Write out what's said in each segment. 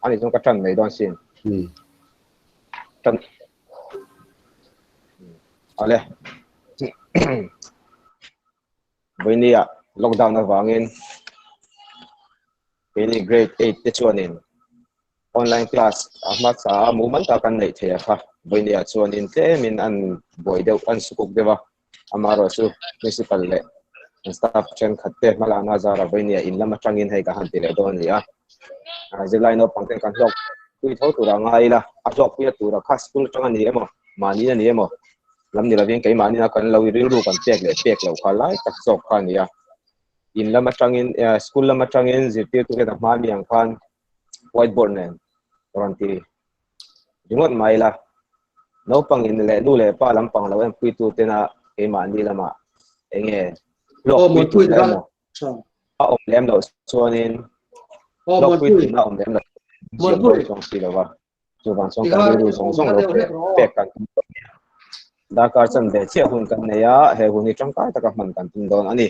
Ani chuan ka ṭan mai dawn sin. Ṭan. Awle. Vawinia lockdown avangin keini grade 8 te chuanin online class a hmasa a mumal tak kan neih theih a kha. Vawinia chuanin tlemin an buai deuh an sukuk deuh a. Amaherawhchu principal leh an staff thenkhat te hmalakna zara vawinia in lam atangin hei ka han ti leh dawn a ni a. Zirlai naupang ten kan hlawk pui tho tura ngai ila, a hlawk puina tura kha school atang a ni emaw, mahni a ni emaw lam ni lovin keimahni a kan lo rilru kan pek leh pek loh kha lai tak zawk kha a ni a. In lam atangin school lam atangin zirtirtu te hma mi ang khan whiteboard nen rawn ti ringawt mai ila, naupang in leh nu leh pa lampang lo enpuitu tena keimahni lamah eng nge hlawkpui tumna emaw a awm lem loh chuanin hlawkpui tumna a awm lem loh chuan dawn chuang si lo va, chuvang chuan kan rilru zawng zawng lo pek kan tum dawn nia. Darkar chanve chiah hun kan nei a, he hun hi tangkai taka hman kan tum dawn a ni.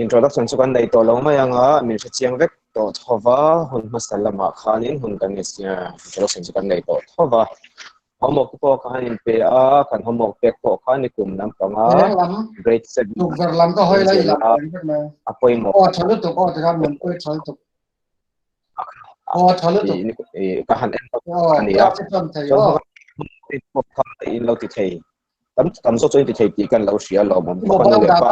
Introduction chu kan nei tawh lo mai ang a, min hrechiang vek tawh tho va, hun hmasa lamah khanin hun kan introduction chu kan nei tawh tho va. Homework te pawh khan inpe a, kan homework pek pawh kha ni kum lampanga grade 7 a pawimawh. Ka han en a ni a, chuan pawh kha in lo ti thei tam tam zawk chu in ti thei tih kan lo hria alawm awm khawp a nu leh pa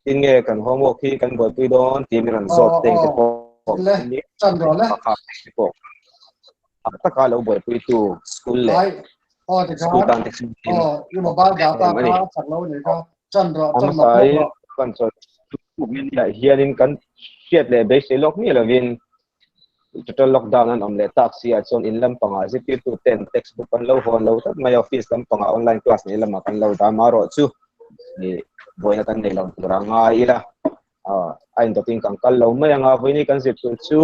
tin nge kan homework hi kan buaipui dawn tih min rawn zawt te te pawh pawh taka lo buaipui tu school leh school tan te chu a ni. Hmasai kan chawl hianin kan hriat leh beisei lawk miah lovin total lockdown an awm leh tak si ah chuan in lampangah zirtirtu ten textbook an lo hawn lo tlat mai a, office lampangah online class nei lamah kan lo dah marawh chu ih buaina kan nei lo tur a ngai ila a indawtin kan kal lo mai ang a, vawiin kan zir tur chu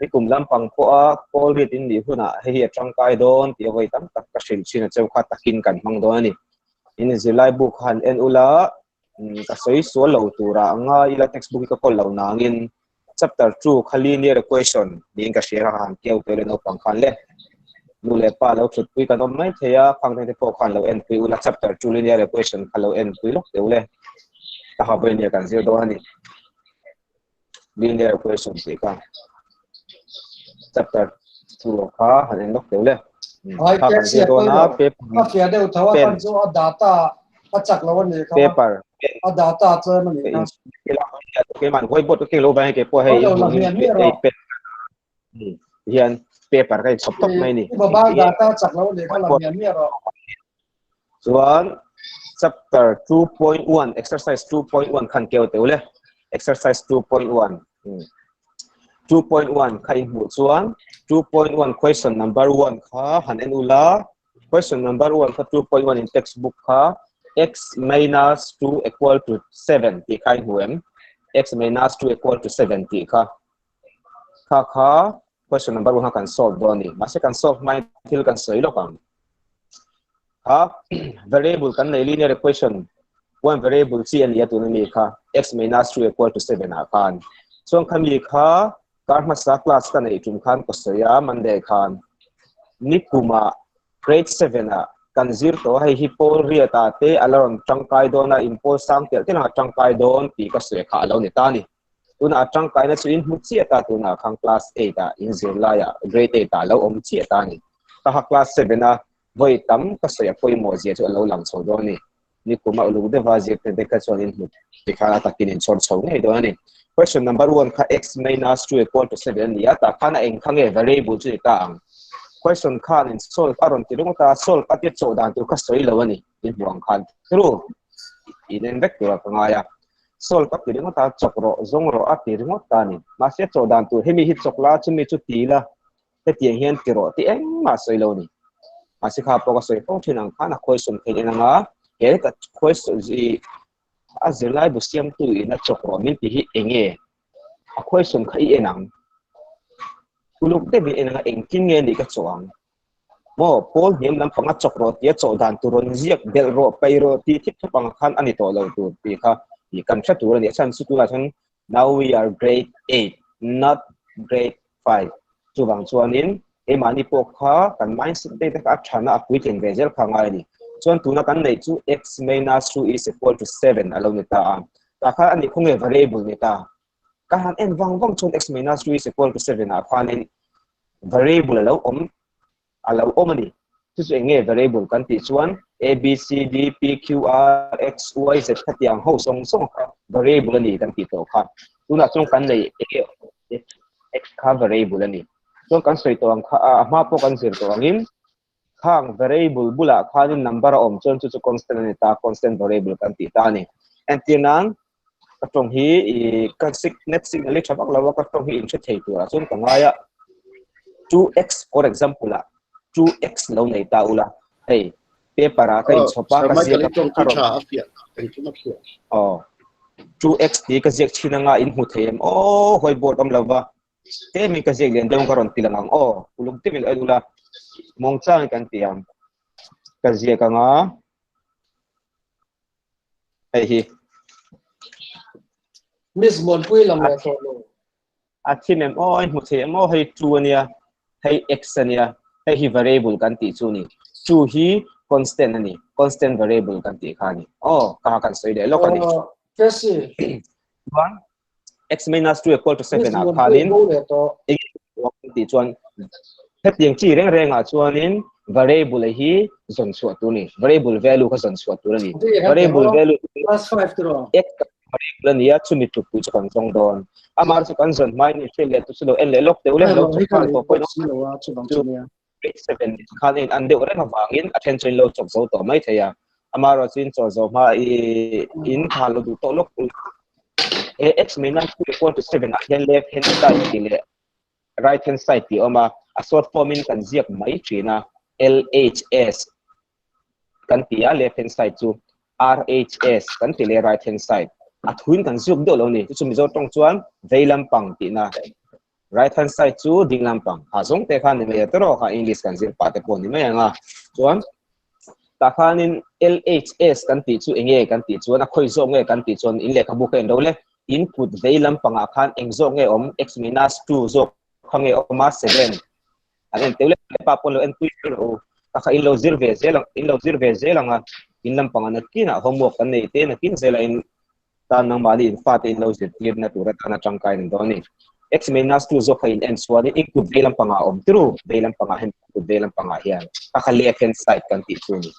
nikum lampang pawha call rit in nih hunah hei hi a tangkai dawn tih a vawi tam tak ka hrilh thin a cheu kha takin kan hmang dawn a ni. In zirlai bu kha han en ula ka sawi sual lo turah a ngai ila textbook hi ka kawl lo nangin chapter 2 kha linear equation niin ka hria kha han keu tel e naupang khan le nu leh pa lo thutpui kan awm mai thei a khang te pawh khan lo en pui ula chapter 2 linear equation kha lo en pui lawk teu le ta ha vawi nia kan zir dawn a ni linear equation tih kha chapter 2 kha han en lawk teu le Ai kha kan zir dawn a paper a fia deuh tho a kan chu a data a chak lo a ni kha paper a data chuan a ni kha keimah whiteboard ka keng lo vang ke pawh hei hian paper ka inchhawp tawp mai ni mobile data chak lo ni kha la mian mi ro chuan chapter 2.1 exercise 2.1 khan keu teu le exercise 2.1 2.1 kha in hmuh chuan 2.1 question number 1 kha han en ula Question number 1 kha 2.1 in textbook kha x minus 2 equal to 7 tih kha in hmu em? x minus 2 equal to 7 tih kha. Kha kha question number 1 kha kan solve dawn ni. Mahse kan solve hmain thil kan sawi lawk ang. Kha variable kan nei linear equation one variable chi a ni a tuna mi kha x minus 2 equal to 7 ah khan. Chuan khami kha Kar hmasa class ka neih tum khan ka sawi a, Monday khan nikumah grade 7 ah kan zir tawh a, hei hi pawl riat ah te a la rawn tangkai dawn a, in pawl sang telh telh ang a tangkai dawn tih ka sawi kha a lo ni ta a ni. Tunah a tangkaina chu in hmu chiah ta, tunah khan class 8 ah in zir laiah grade 8 ah a lo awm chiah ta a ni. Ka ha class 7 a vawi tam ka sawi a pawimawh zia chu a lo lang chho dawn a ni. Nikum a uluk deuha zirte te kha chuan in hmu ti khan a takin in chhawr chho ngei dawn a ni. Question number 1 kha x minus 2 equal to 7 a ni a, tah khan a eng kha nge variable chu ni ta ang. Question khan in solve a rawn ti ringawt a, solve a tia chawh dan tur kha sawi lo a ni, in hmuh ang khan through in en vek turah ka ngai a. Solve a ti ringawt a, chawk rawh, zawng rawh a ti ringawt ta a ni. Mahse chawh dan tur hemi hi chawk la, chumi chu ti la, hetiang hian ti rawh tih engmah a sawi lo a ni. Mahse kha pawh ka sawi fo thin ang khan a khawisawm theih en anga he ka khawisawm zi a zirlai bu siamtu in a chawk rawh min ti hi enge a khawisawm kha i en ang uluk deuh in en anga engtin nge nih ka chawh ang maw pawl hniam lampang a chawk rawh tia chawh dan tur rawn ziak belh rawh paih rawh tih thip thap ang khan a ni tawh lo tur tih kha kan hre tur a ni a chhan chu tunah chuan. Now we are grade 8, not grade 5. Chuvang chuanin keimahni pawh kha kan mindset te kha a thana a puitlin ve zel kha ngai a ni. Chuan tuna kan neih chu x minus 2 is equal to 7 a lo ni ta a. Tah khan ani khawnge variable ni ta. Ka han en vang vang chuan x minus 2 is equal to 7 ah khanin variable a lo awm a lo awm a ni. Chu chu eng nge variable kan tih chuan A, B, C, D, P, Q, R, X, Y, Z khatiang ho zawng zawng kha variable a ni kan tih tawh kha. Tunah chuan kan nei eng nge x kha variable a ni. Chuan kan sawi tawh ang kha a hma pawh kan zir tawh angin khang variable bulah khanin number a awm chuan chu chu constant a ni ta, constant variable kan tih ta a ni. Entir nan ka tawng hi i ka sig net signal hi tha vak lo a ka tawng hi in hre thei turah chuan ka ngai a 2x for example ah 2x lo nei ta ula hei paper ah ka in chhawp a ka ziak a aw 2x ti ka ziak thin anga in hmu thei em aw whiteboard awm lova te mi ka ziak lian deuh ka rawn ti lang ang aw uluk te min en ula muangchang kan ti ang ka ziak anga Hei hi. Miss Muanpui lang leh tawh lo. A thim em aw, hmu thei em aw, hei 2 ania, hei x ania, hei hi variable kan tih chu ni. 2 hi constant ani, constant variable kan tih kha ni. Aw, ka kan sawi leh lawk ani. Cassie. Chuan x minus 2 equal to 7 ah khanin tih chuan hetiang chi reng rengah chuanin variable hi zawn chhuah tur ni variable value kha zawn chhuah tur a ni variable value class 5 tiro x variable a ni a chumi tlukpui chu kan zawng dawn amah chu kan zawn hmain in hriat leh tu chu lo en leh lawk teuh le lo chawk khan tawh pawhin chu grade 7 khan in an deuh reng avangin a then chu in lo chawk zo tawh mai thei a amaherawh chu in chaw zo hma i in kha lo duh tawh lawk e x minus 2 equal to 7 ah hian left hand side tih leh right hand side tih awm a a short form in kan ziak mai thin a LHS kan ti a left hand side chu RHS kan ti leh right hand side a thuin kan ziak deuh lo ni chu chu Mizo tawng chuan vei lampang tihna Right hand side chu ding lampang ha zawng te khan ni mai a tawrh kha English kan zir pah te pawh ni mai ang a. Chuan tah khanin LHS kan tih chu enge kan tih chuan a khawi zawk nge kan tih chuan in lehkhabu kha en ro le in kut vei lampangah khan eng zawk nge awm x minus 2 zawk kha nge awm a 7 an en teuh le pa pawn lo en pui zel rawh u ta kha in lo zir ve zel ang in lo zir ve zel ang a in lampangah nakinah homework kan nei te nakin zela in tan nangmahni in fate in lo zirtirna tur atana tangkai ni dawn a ni. X minus 2 zawk kha in en chuan in kut vei lampangah a awm tiru, vei lampangah hian kut vei lampangah hian a kha left hand side kan tih chu a ni.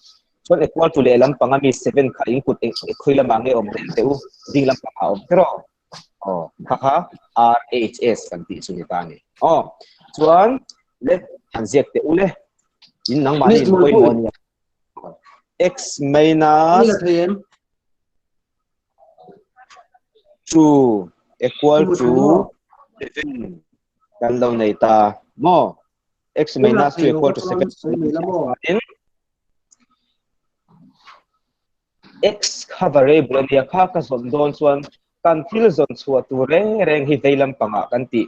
Chuan equal to leh lampanga mi 7 kha in kut khawi lamah nge awm reng teh u, ding lampangah a awm tiraw? Aw, kha kha RHS kan tih chu ni ta a ni. Aw, chuan le han ziak teh u le, in nangmahni in pawimawh a nia. X minus 2 equal to 7 kan lo nei ta maw x minus 2 equal to 7 in x kha variable ania kha ka zawn dawn chuan kan thil zawn chhuah tur reng reng hi vei lampangah kan tih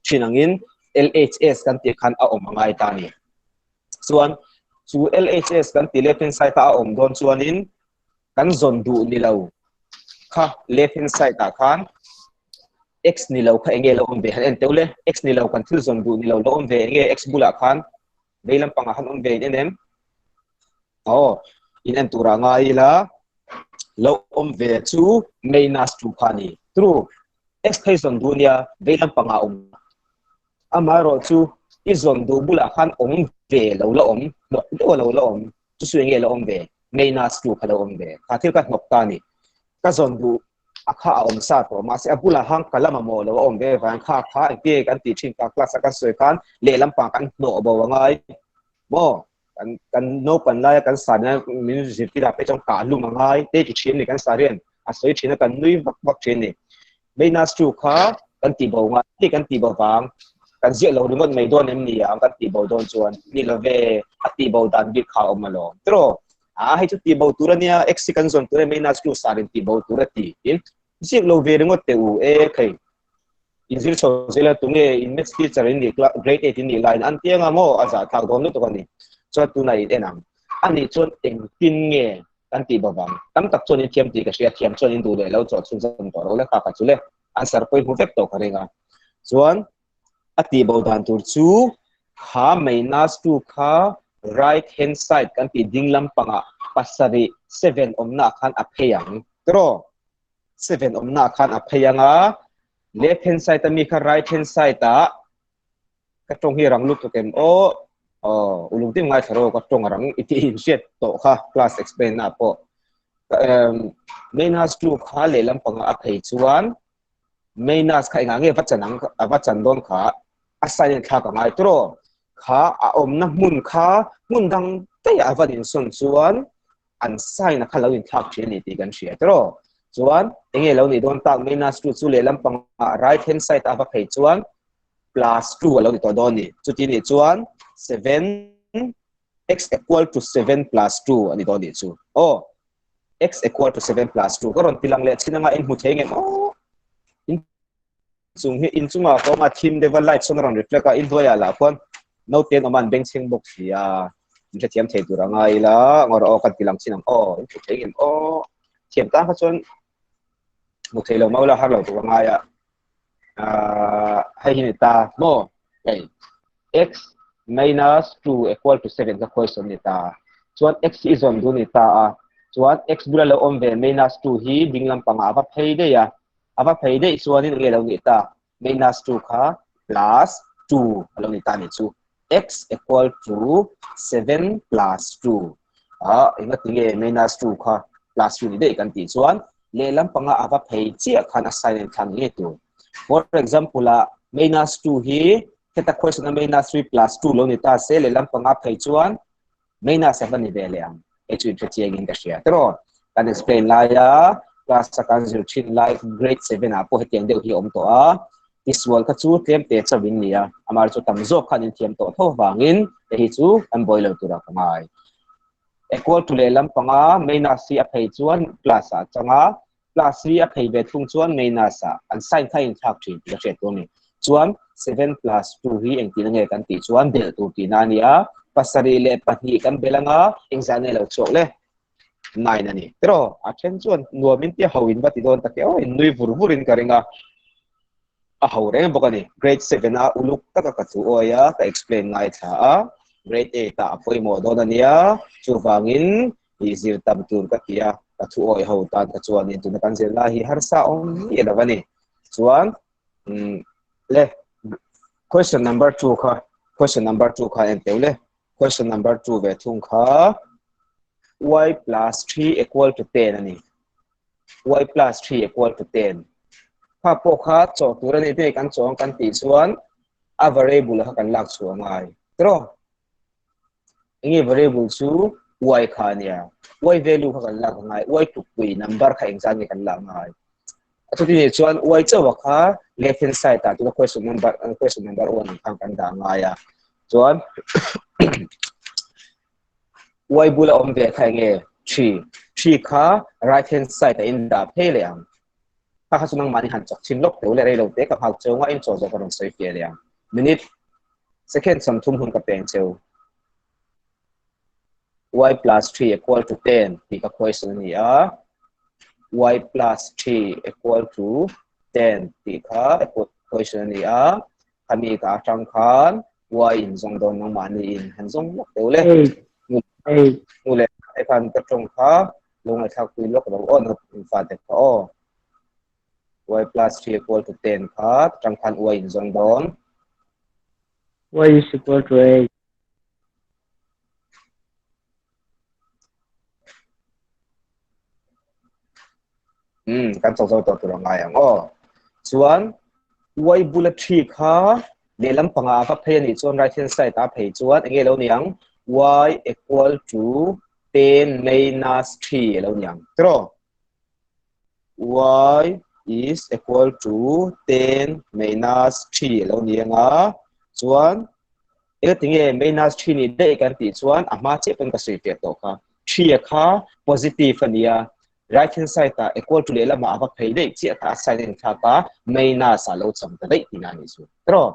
thin angin LHS kan tih khan a awm angai ta ni chuan chu LHS kan tih left hand side a a awm dawn chuanin kan zawn duh ni lo kha left hand side ah khan x ni lo kha enge lo awm ve han en teuh le x ni lo kan thil zawn duh ni lo lo awm ve enge x bulah khan vei lampangah khan awm ve in en em aw in en turah ngai ila lo awm ve chu minus 2 kha ni true x thei zawn duh nia vei lampangah awm Amaherawh chu i zawn duh bulah khan awm ve lo la awm, hnawk deuh a lo la awm, chu chu enge la awm ve, minus 2 kha lo awm ve, kha thil ka hnawk ta a ni. Ka zawn duh a kha a awm sa tawh, mahse a bulah khan ka la mamawh lo a awm ve vang kha kha engti kan tih thin kha class a kan sawi khan lehlam pang kan hnawh bo a ngai maw? Kan kan naupan laia kan sa nen min zirtir ah phei chuan kah hlum a ngai te ti thin a ni kan sa hian a sawi thin a kan nui vak vak thin a ni. Minus 2 kha kan tih bo ngai ni kan tih bo vang kan ziah lo ringawt mai dawn em ni ang kan tih bo dawn chuan ni lo ve a tih bo dan bik kha a awm alawm tiraw a hei chu tih bo tur ania x hi kan zawn tur a minus 2 sar in tih bo tur a ti in ziak lo ve ringawt teh u e khei in zir chho zel a tunge in maths teacher in nih grade 8 in nih laiin an tiang a maw a zah thlak dawn lutuk a ni chuan tunah in en ang anih chuan engtin nge kan tih bawk ang. Tam tak chuan in thiam tih ka hria, thiam chuan in duh leh lo chawh chhunzawm tawh lo le kha ka chu le. Answer pawh i hmu vek tawh ka ring a. Chuan a tih bo dan tur chu kha minus 2 kha right hand side kan tih ding lampangah pasarih 7 awmna ah khan a phei ang tiraw? 7 awmna ah khan a phei ang a, left hand side ami kha right hand side ah ka tawng hi rang lutuk em aw aw uluk deuh ngaithla rawh ka tawng rang i tih inhriat tawh kha class explain na pawh minus 2 kha lehlam panga a phei chuan minus kha engah nge va chan ang a va chan dawn kha a sign in thlak a ngai tawh kha a awmna hmun kha hmun dang daih a van insawn chuan an sign a kha lo inthlak thin a ni tih kan hria tawh chuan enge lo nih dawn tak minus 2 chu lehlam panga right hand side a va phei chuan plus 2 a lo ni tawh dawn ni. Chuti nih chuan 7 x equal to 7 plus 2 a ni dawn nih chu. Aw, x equal to 7 plus 2 ka rawn tilang leh chin anga in hmu thei ngem aw. In chung hi in chungah ka awm a thim deuha light sawn a rawn reflect a in hnuaiah lah khuan naute an awm a an bengchheng bawk si a. In hrethiam thei tur a ngai ila ngawr aw kan tilang chin ang aw in hmu thei ngem aw. Thiam tan kha chuan hmu thei lo mau la har lo tur a ngai a. Hei hi ni ta maw hei x minus 2 equal to 7 ka question ni ta chuan x hi zawn du ni ta a chuan x bula lo awm ve minus 2 hi ding lampangah a va phei daih a a va phei daih chuanin nge lo ni ta minus 2 kha plus 2 a lo ni ta ni chu x equal to 7 plus 2 a engati nge minus 2 kha plus 2 ni daih kan tih chuan lehlam panga a va phei chiah khan a sign in thlang nge tur. For example a minus 2 hi heta question a minus 3 plus 2 lo ni ta se lehlam panga phei chuan minus a va ni ve leh ang. Hei chu inhre chiang in ka hria tiraw. Kan explain laia class a kan zir thin lai grade 7 ah pawh hetiang deuh hi a awm tawh a. Tisual kha chu tlem te chauh in ni a, amah chu tam zawk khan inthiam tawh tho vangin hei hi chu kan buai lo turah ka ngai. Equal to lehlam panga minus hi a phei chuan plus ah a chang a, plus hi a phei ve thung chuan minus ah an sign kha a inthlak thin tih ka hriat tur a ni. Chuan 7 plus 2 hi engtin nge kan tih chuan belh tur tihna a ni a, pasarih leh pahnih kan belh anga engzah nge lo chhuak le? 9 a ni. Tiraw a then chuan nuam in tia ho in va ti dawn tak e aw in nui vur vur in ka ring a, a ho reng bawk a ni. Grade 7 a uluk taka ka thu awi a, ka explain ngaithla a, grade 8 ah a pawimawh dawn a nia, chuvangin i zir tam tur ka ti a, ka thu awi ho tan ka chuanin tuna kan zir lai hi harsa awm miah lo a ni. Chuan le question number 2 kha question number 2 kha en teu le question number 2 ve thung kha y plus 3 equal to 10 a ni. Y plus 3 equal to 10. Kha pawh kha chaw tur a ni te kan chawng kan tih chuan a variable kha kan lak chhuah ngai. Tiraw? Enge variable chu y kha ania. Y value kha kan lak ngai. Y tukpui number kha engzat nge kan lak ngai. A chuti ni chuan y chauha kha left hand side ah tuna question number question number 1 ang khan kan dah ngai a. Chuan y bula awm ve kha enge 3 3 kha right hand side a in dah phei leh ang kha kha chu nangmahni han chak chhin lawk teuh leh rei lo te ka nghak cheu nga in chaw zawk a rawn sawi fiah leh ang minute second sawmthum hun ka peng cheu y plus 3 equal to 10 tih ka question a ni a y plus 3 equal to 10 tih kha question a ni a khami ka atang khan y in zawng dawn nangmahni in han zawng lawk teuh le nu leh te khan ka tawng kha lo ngaihthlak pui lawk lo aw na fa te kha aw y plus 3 equal to 10 kha tang khan y in zawng dawn y is equal to 8 Kan chawk zo tawh tur a ngai ang aw. Chuan y bula 3 kha lehlam panga a va phei a nih chuan right hand side a phei chuan enge lo ni ang y equal to 10 minus 3 a lo ni ang tiraw y is equal to 10 minus 3 a lo ni anga chuan enge tinge minus 3 ni daih kan tih chuan a hma chiah pawn ka sawi fiah tawh kha 3 a kha positive a nia right hand side ah equal to lehlamah a va phei daih chiah kha a sign a inthlak a minus ah lo cham ta daih tihna a nih chu tiraw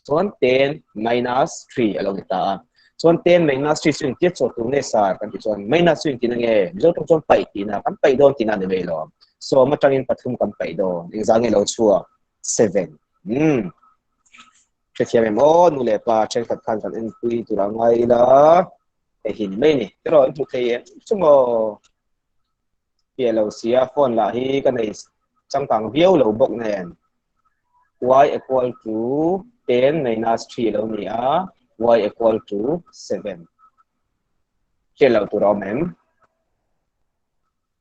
chuan 10 minus 3 a lo ni ta a chuan 10 minus 3 chu engtia chaw tur nge sar kan tih chuan minus chu engtin ange mizo tawng chuan paih tihna kan paih dawn tihna a ni mai lo. Sawm atangin pathum kan paih dawn. Engzah nge lo chhuak? Seven. Umm. Hrethiam em aw, nu leh pa thenkhat khan kan enpui tur a ngai ila, hei hi ni mai ni. Tiraw in hmu thei em chu maw? Piah lo sia phone lah hi ka nei changkang viau lo bawk nen. Y equal to 10 minus 3 lo ni a, y equal to 7. Hriat loh tur a awm em?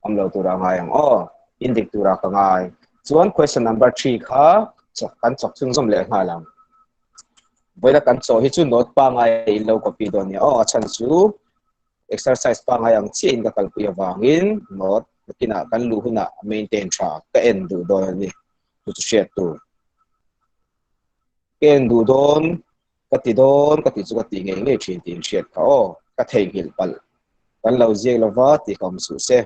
Awm lo tur a ngai ang aw. In dik tur a ka ngai. Chuan question number 3 kha chawk kan chawk chhunzawm leh nghal ang. Vawiina kan chaw hi chu note pangai in lo copy dawn nia aw. A chhan chu exercise pangai ang chiah in ka kalpui avangin note nakinah kan luh hunah maintain tha ka en duh dawn a ni. Chu chu hriat tur. Ka en duh dawn ka ti dawn ka tih chu ka tih ngei ngei thin tih in hriat kha aw ka theihnghilh palh kan lo ziak lova tih ka awm suh se.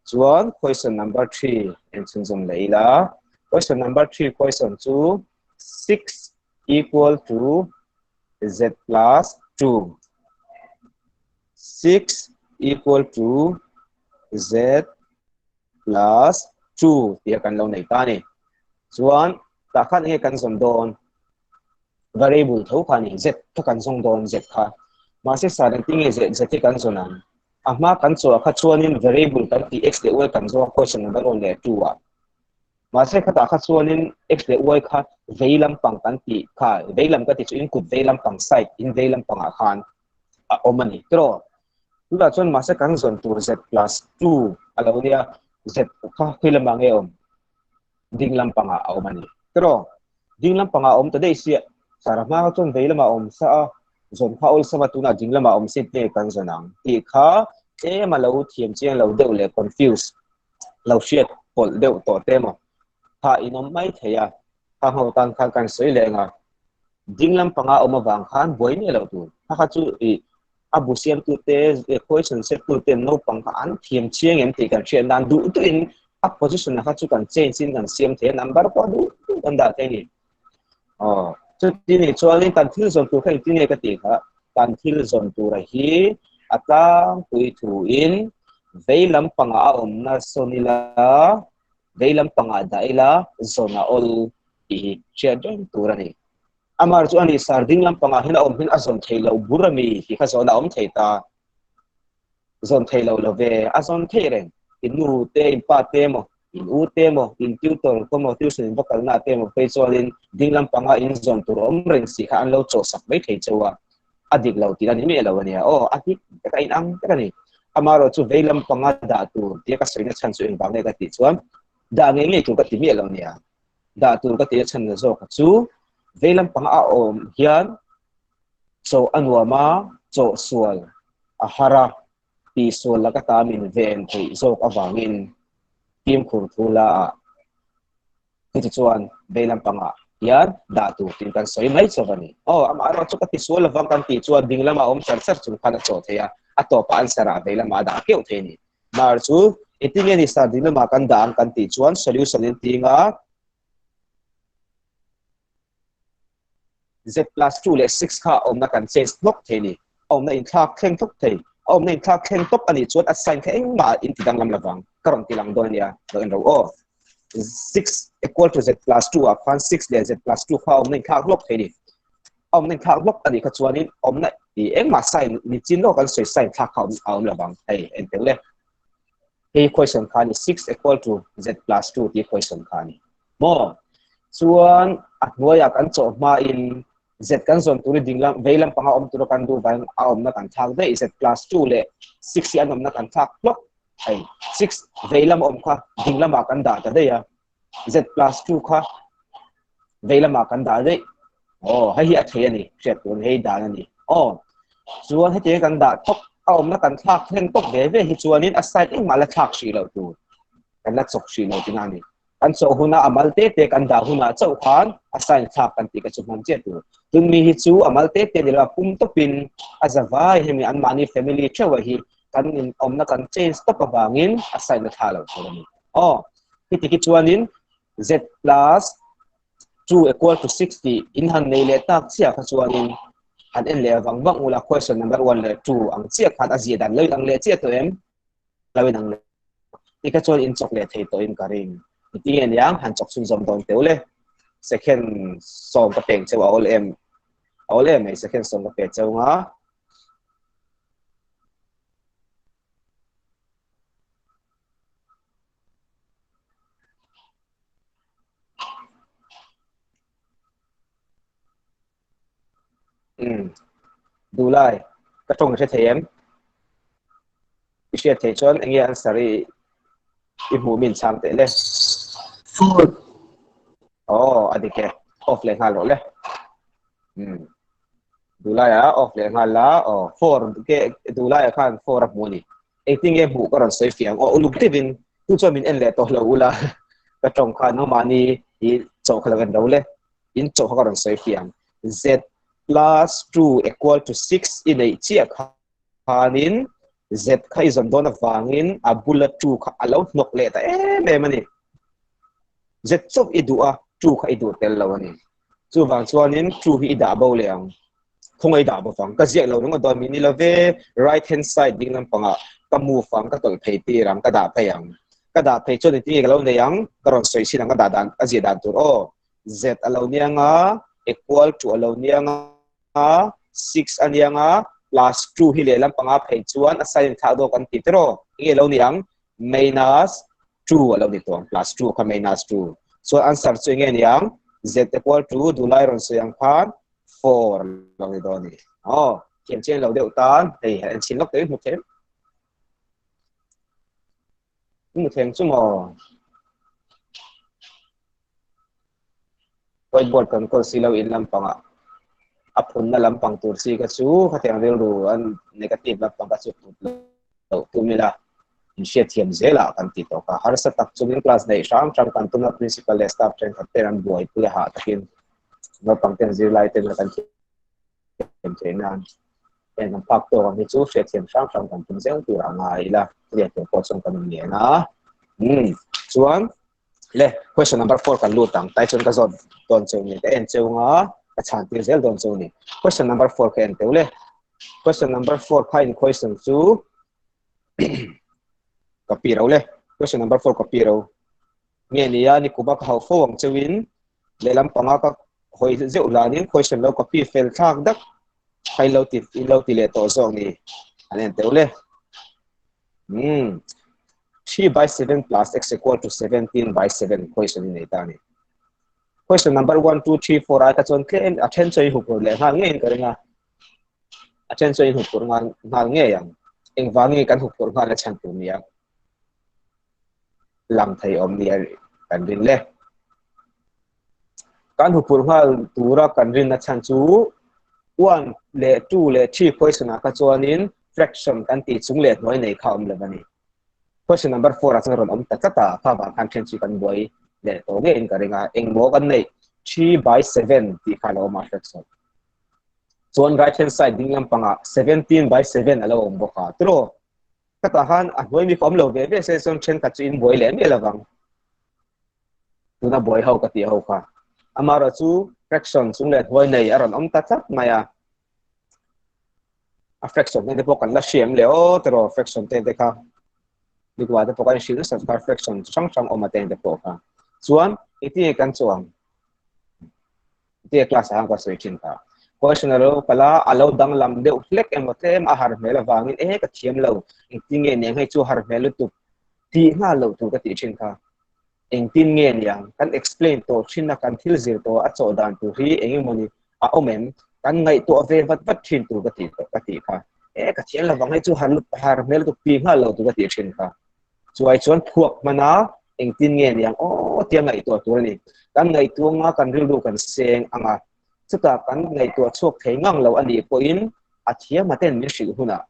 Chuan question number 3 en chhunzawm leh ila question number 3 question chu 6 equal to z plus 2 6 equal to z plus 2 tih kan lo nei ta ni. Chuan tah khan enge kan zawn dawn? Variable tho kha ni z kha kan zawng dawn z kha. Mahse sar engtin nge z z hi kan zawn ang? A hma kan chawh kha chuanin variable kan tih x leh y kan zawng a question number 1 leh 2 ah. Mahse khatah kha chuanin x leh y kha vei lampang kan tih kha vei lam ka tih chu in kut vei lampang side in vei lampangah khan a awm a ni tiraw. Tunah chuan mahse kan zawn tur z plus 2 a lo nia z kha khi lamah nge awm? Ding lampangah a awm a ni tiraw. Ding lampangah a awm ta daih sia sara hma kha chuan vei lamah a awm sa a zawn kha awlsam a tunah ding lamah a awm si te kan zawn ang tih kha tlem a lo thiam chiang lo deuh leh confuse lo hriat pawlh deuh tawh te maw kha in awm mai thei a kha ho tan khan kan sawi leh ang a ding lampanga awm avang khan buai miah loh tur kha kha chu i a bu siamtu te question set tu te naupang kha an thiam chiang em tih kan hriat nan duh duh in a position kha chu kan change in kan siam thei a number pawh duh duh kan dah thei a ni aw chuti ni chuanin kan thil zawn tur kha engtin nge ka tih kha kan thil zawn tur hi a tlangpui thu in vei lampangah a awmna sawn ila vei lampangah dah ila zawn a awl tih hi hriat reng tur a ni. Amar chu ani sar ding lampangah hian a awm hin a zawn thei lo bur ami tih kha zawn a awm thei ta. Zawn thei lo lo ve a zawn thei reng. In nu te in pa te emaw in u te emaw in tutor te emaw tuition in va kalna te emaw phei chuanin ding lampanga in zawn tur awm reng si kha an lo chawh sak mai thei cheu a. A dik lo tih a ni miah lo ania aw a dik tak a inang tak a ni. Amaherawh chu vei lampanga dah tur tia ka sawina chhan chu engvang nge ka tih chuan dah ngei ngei tur ka ti miah lo ania. Dah tur ka ti a chhan na zawk chu vei lampang a awm hian chaw a nuam a, chaw sual a har a, tih sual laka ta min ven theih zawk avangin fimkhur thu la ah chuti chuan vei lampangah hian dah tur tiin kan sawi mai chauh a ni. Aw amah erawh chu ka ti sual lovang kan tih chuan ding lama awm char char chung khan a chaw thei a, a tawpah an sarah vei lamah a dah keuh thei a ni. Mar chu engtin nge ni sar ding lamah kan dah ang kan tih chuan solution in ting a z plus 2 leh 6 kha awmna kan change hlawk thei ni. Awmna inthlak thleng hlawk thei. Awmna inthlak thleng tawp anih chuan a sign kha engmah in ti danglam lovang. Ka rawn ti lang dawn ania. Lo en ro aw. 6 equal to z plus 2 ah khan 6 leh z plus 2 kha awmna inthlak hlawk thei ni. Awmna inthlak hlawk anih kha chuanin awmna i engmah sign ni chin lawk kan sawi sign thlak kha a awm lovang. Hei en tel le. Hei question kha ni 6 equal to z plus 2 tih question kha ni. Maw? Chuan a hnuaiah kan chawh hmain z kan zawn tur i ding lam vei lampanga awm tura kan duh vang a awmna kan thlak daih z plus 2 leh 6 hi an awmna kan thlak hlawk. Hei 6 vei lam awm kha ding lamah kan dah ta daih a. Z plus 2 kha vei lamah kan dah daih. Aw hei hi a thei a ni hriat tur hei dan a ni. Aw chuan hetiang kan dah tawp a awmna kan thlak thleng tawp ve ve hi chuanin a side engmah la thlak hrih loh tur kan la chawk hrih lo tina a ni. Kan chawh huna a mal te te kan dah hunah chauh khan a sign thlak kan tih ka chu hman chiah tur. Tun mi hi chu a mal te te ni lo a pum tawpin a zavai hemi anmahni family theuh hi kan in awmna kan change tawp avangin a sign a thla lo tur a ni. Aw heti khi chuanin z plus 2 equal to 6 tih in han nei leh tak chiah kha chuanin han en leh vang vang ula question number 1 leh 2 ang chiah khan a zia dan lo in ang leh chiah tawh em? Lo in ang leh. Tika chuan in chawk leh thei tawhin ka ring. Engtin nge niang han chawk chhunzawm dawn teuh le. Second sawm ka peng cheu a awl em a awl em mai second sawm ka pe cheu nga. Umm Duhlai ka tawng hre thei em? I hriat theih chuan enge answer i i hmuh min chhang teh le. Four. Aw a dik e off leh nghal rawh le. Umm Duhlai ah off leh nghal la aw four ke Duhlai ah khan four a hmu a ni. Engtin nge hmuh ka rawn sawi fiah ang aw uluk deuhin tu chuan min en leh tawh lo ula ka tawng khan nangmahni hi chawh kha lo en lo le. In chawh kha ka rawn sawi fiah ang. Z plus 2 equal to 6 i neih chiah khanin Z kha i zawn dawn avangin a bula 2 kha a lo hnawk leh ta em em a ni. Z chauh i duh a, 2 kha i duh tel lo a ni. Chuvang chuanin 2 hi i dah bo leh ang. Khawngaih i dah bo vang. Ka ziak lo ringawt dawn mi ni lo ve. Right hand side ding lampangah ka move ang, ka tawlh phei tir ang, ka dah phei ang. Ka dah phei chuan engtin nge ka lo nei ang? Ka rawn sawi chin ang ka dah dan, a ziah dan tur aw. Z a lo nia nga, equal to a lo nia nga, 6 a nia nga, plus 2 hi lehlam panga phei chuan a sign thlah dawk an ti tiraw? Enge lo ni ang? Minus 2 a lo ni tawh ang, plus 2 kha minus 2. Chuan answer chu enge ni ang? Z equal to duhlai rawn sawi ang khan 4 a lo ni dawn a ni. Aw, thiam chiang lo deuh tan hei han enchhin lawk teh i hmu thei. I hmu thei ang chu maw? Whiteboard kan kawl si lo in lampangah a phunna lampang tur chi kha chu khatiang rilru an negative lampang kha chu put loh tum ila in hriatthiam zelah kan ti tawk a. Harsa tak chungin class neih hrang hrang kan tum a, principal leh staff thenkhat ten an buaipui a hah takin naupang ten zirlai ten kan thiam theih nan heng kan phak tawk ang hi chu hriatthiam hrang hrang kan tum zel tur a ngai ila chutiang tur pawh chuan kan inlian a. Umm chuan Le, question number 4 kan lut ang. Tai chuan ka zawt dawn cheu ni. Ka en cheu nga, ka chhan tir zel dawn cheu ni. Question number 4 ka en teu le. Question number 4 kha in question chu ka pi ro le. Question number 4 ka pi ro. Nge nia ni kuba ka hau fo ang cheu in lehlam panga ka hoi zeuh lanin question lo ka pi fel thlak dak khai lo ti in lo ti leh tawh zawk ni. An en teu le. Hmm. 3 by 7 plus x equal to 17 by 7 question in nei ta ni. Question number 1, 2, 3, 4 ai ka chuan tlem a then chu in hupur leh nghal ngei in ka ring a. A then chu in hupur nghal nghal ngei ang. Engvangin kan hupur nghal a chhan tur nia. Lang thei awm nia kan rin le. Kan hupur nghal tura kan rin a chhan chu 1 leh 2 leh 3 question ah kha chuanin fraction kan tih chung leh hnuai nei kha awm lo a ni. Question number 4 ah chuan rawn awm ta tlat a, kha vang khan then chu kan buai leh tawh ngeiin ka ring a. Engmaw kan neih 3 by 7 tih kha a lo awm a fraction. Chuan right hand side ding lampangah 17 by 7 a lo awm bawk a. Tiraw? Khatah khan a hnuai mi kha awm lo ve ve se chuan thenkhat chu in buai leh miah lovang. Tuna buai ho ka tih ho kha. Amaherawh chu fraction chung leh hnuai nei a rawn awm ta tlat mai a. A fraction te te pawh kan la hriam leh aw tiraw fraction te te kha. Nikua te pawh kan hrilh nasa kha fraction chi hrang hrang awm a te te pawh kha. Chuan engtin nge kan chuang? Tia class ah ka sawi thin ta. Question a lo kal a, a lo danglam deuh hlek emaw tlem a har hmel avangin e ka thiam lo, engtin nge niang hei chu har hmel lutuk tih nghal loh tur ka tih thin kha. Engtin nge niang kan explain tawh thin a kan thil zir tawh a chawh dan tur hi eng emaw ni a awm em? Kan ngaihtuah ve vat vat thin tur ka tih ka tih kha. E ka thiam lovang hei chu har har hmel lutuk tih nghal loh tur ka tih thin kha. Chuai chuan phuak hman a, engtin nge niang aw tia ngaihtuah tur a ni. Kan ngaihtuah anga kan rilru kan seng ang a, chutah kan ngaihtuah chhuak thei ngang lo a nih pawhin a thiam a ten min hrilh hunah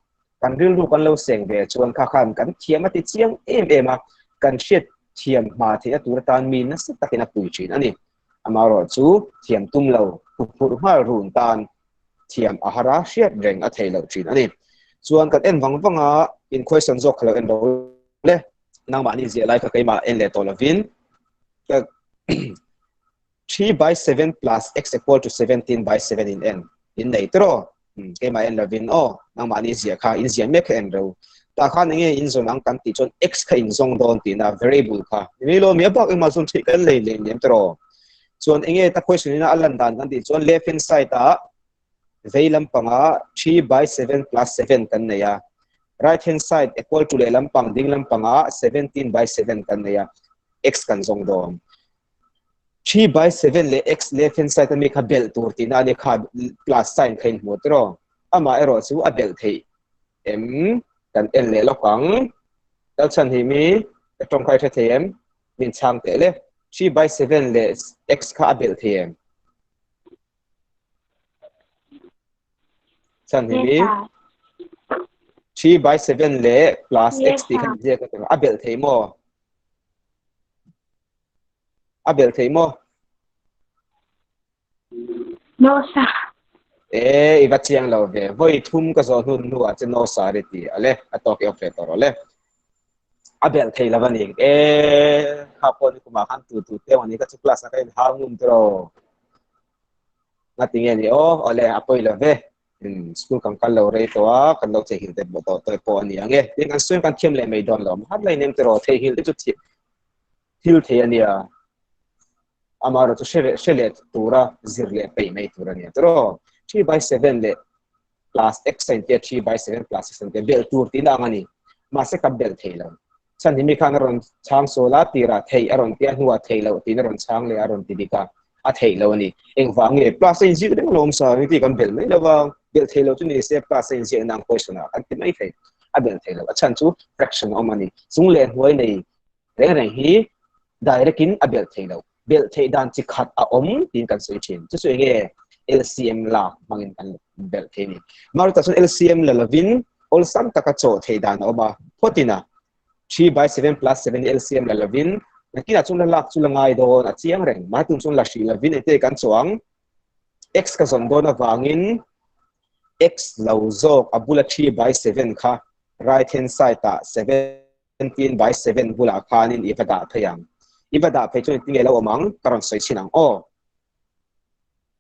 kan rilru kan lo seng ve chuan kha khan kan thiam a ti chiang em em a, kan hriat thiam hma theihna tur atan mi nasa takin a pui thin a ni. Amaherawh chu thiam tum lo, huphurh nghal run tan thiam a har a, hriat reng a thei loh thin a ni. Chuan kan en vang vang a, in question zawk kha lo en ro le. Nangmahni ziah lai kha keimah en leh tawh lovin 3 by 7 plus x equal to 17 by 7 in en in nei tiraw? Keimah en lovin aw, nangmahni ziah kha in ziah mek kha en ro. Tah khan enge in zawn ang kan tih chuan x kha in zawng dawn tihna variable kha. Ni lo mi a bak engmah zawn theih kan lei leh nem tawh. Chuan enge ta question ina a lan dan kan tih chuan left hand side ah vei lampangah 3 by 7 plus 7 kan nei a. Right hand side equal to leh lampang ding lampangah 17 by 7 kan nei a. X kan zawng dawn. 3 by 7 leh x left hand side ami kha belh tur tihna a ni kha plus sign kha in hmu tiraw. Amah erawh chu a belh theih em kan en leh lawk ang. Lalchhan hi mi ka tawngkai hre thei em? Min chhang teh le. 3 by 7 leh x kha a belh thei em? Chhan hi mi 3 by 7 leh plus x tih kha ziak a belh thei maw? A belh thei maw? No sir. E, i va chiang lo ve. Voi thum ka zawh hnun hnu ah che no sir i ti. Ale, a tawk i awk ve tawh rawh le. A belh thei lo a ni. E, kha pawh ni kumah khan tu tu te ani ka chu class a ka in hau ngum tiraw. Ngati nge ni aw, awle a pawi lo ve. School kan kal lo rei tawh a, kan lo theihnghilh te tawh tawh pawh a ni ang e. Tin kan sawi kan thiam leh mai dawn lo. Har lai nem tiraw theihnghilh te chu thil thei a nia. Amaherawh chu hre hre leh tura zir leh peih mai tur a nia tiraw. 3 by 7 leh plus x a intia 3 by 7 plus x a intia belh tur tihna ang a ni. Mahse ka belh thei lo. Chhan hi mi khan a rawn chhang sawl a, tirah theih a rawn tia hnuah theih loh tiin a rawn chhang leh a rawn ti dik a, a theih lo a ni. Engvang nge plus a inziak reng alawm sa ni tih kan belh mai lo va, belh thei lo chu ni se plus a inziak nang question ah kan ti mai thei. A belh thei lo. A chhan chu fraction a awm a ni. Chung leh hnuai nei reng reng hi direct in a belh thei lo. Belh theih dan chi khat a awm tiin kan sawi thin. Chu chu enge LCM lak hmangin kan belh thei a ni. Maruta chuan LCM la lovin awlsam taka chawh theih dan a awm a. Phawtin a 3 by 7 plus 7 LCM la lovin nakinah chuan la lak chu la ngai dawn a chiang reng. Mahni tum chuan la hrih lovin engte kan chawh ang. X ka zawn dawn avangin X lo zawk a bula 3 by 7 kha right hand side ah 7 17 by 7 bulah khanin i va dah phei ang. I va dah phei chuan engtin nge lo awm ang? Ka rawn sawi chhin ang aw.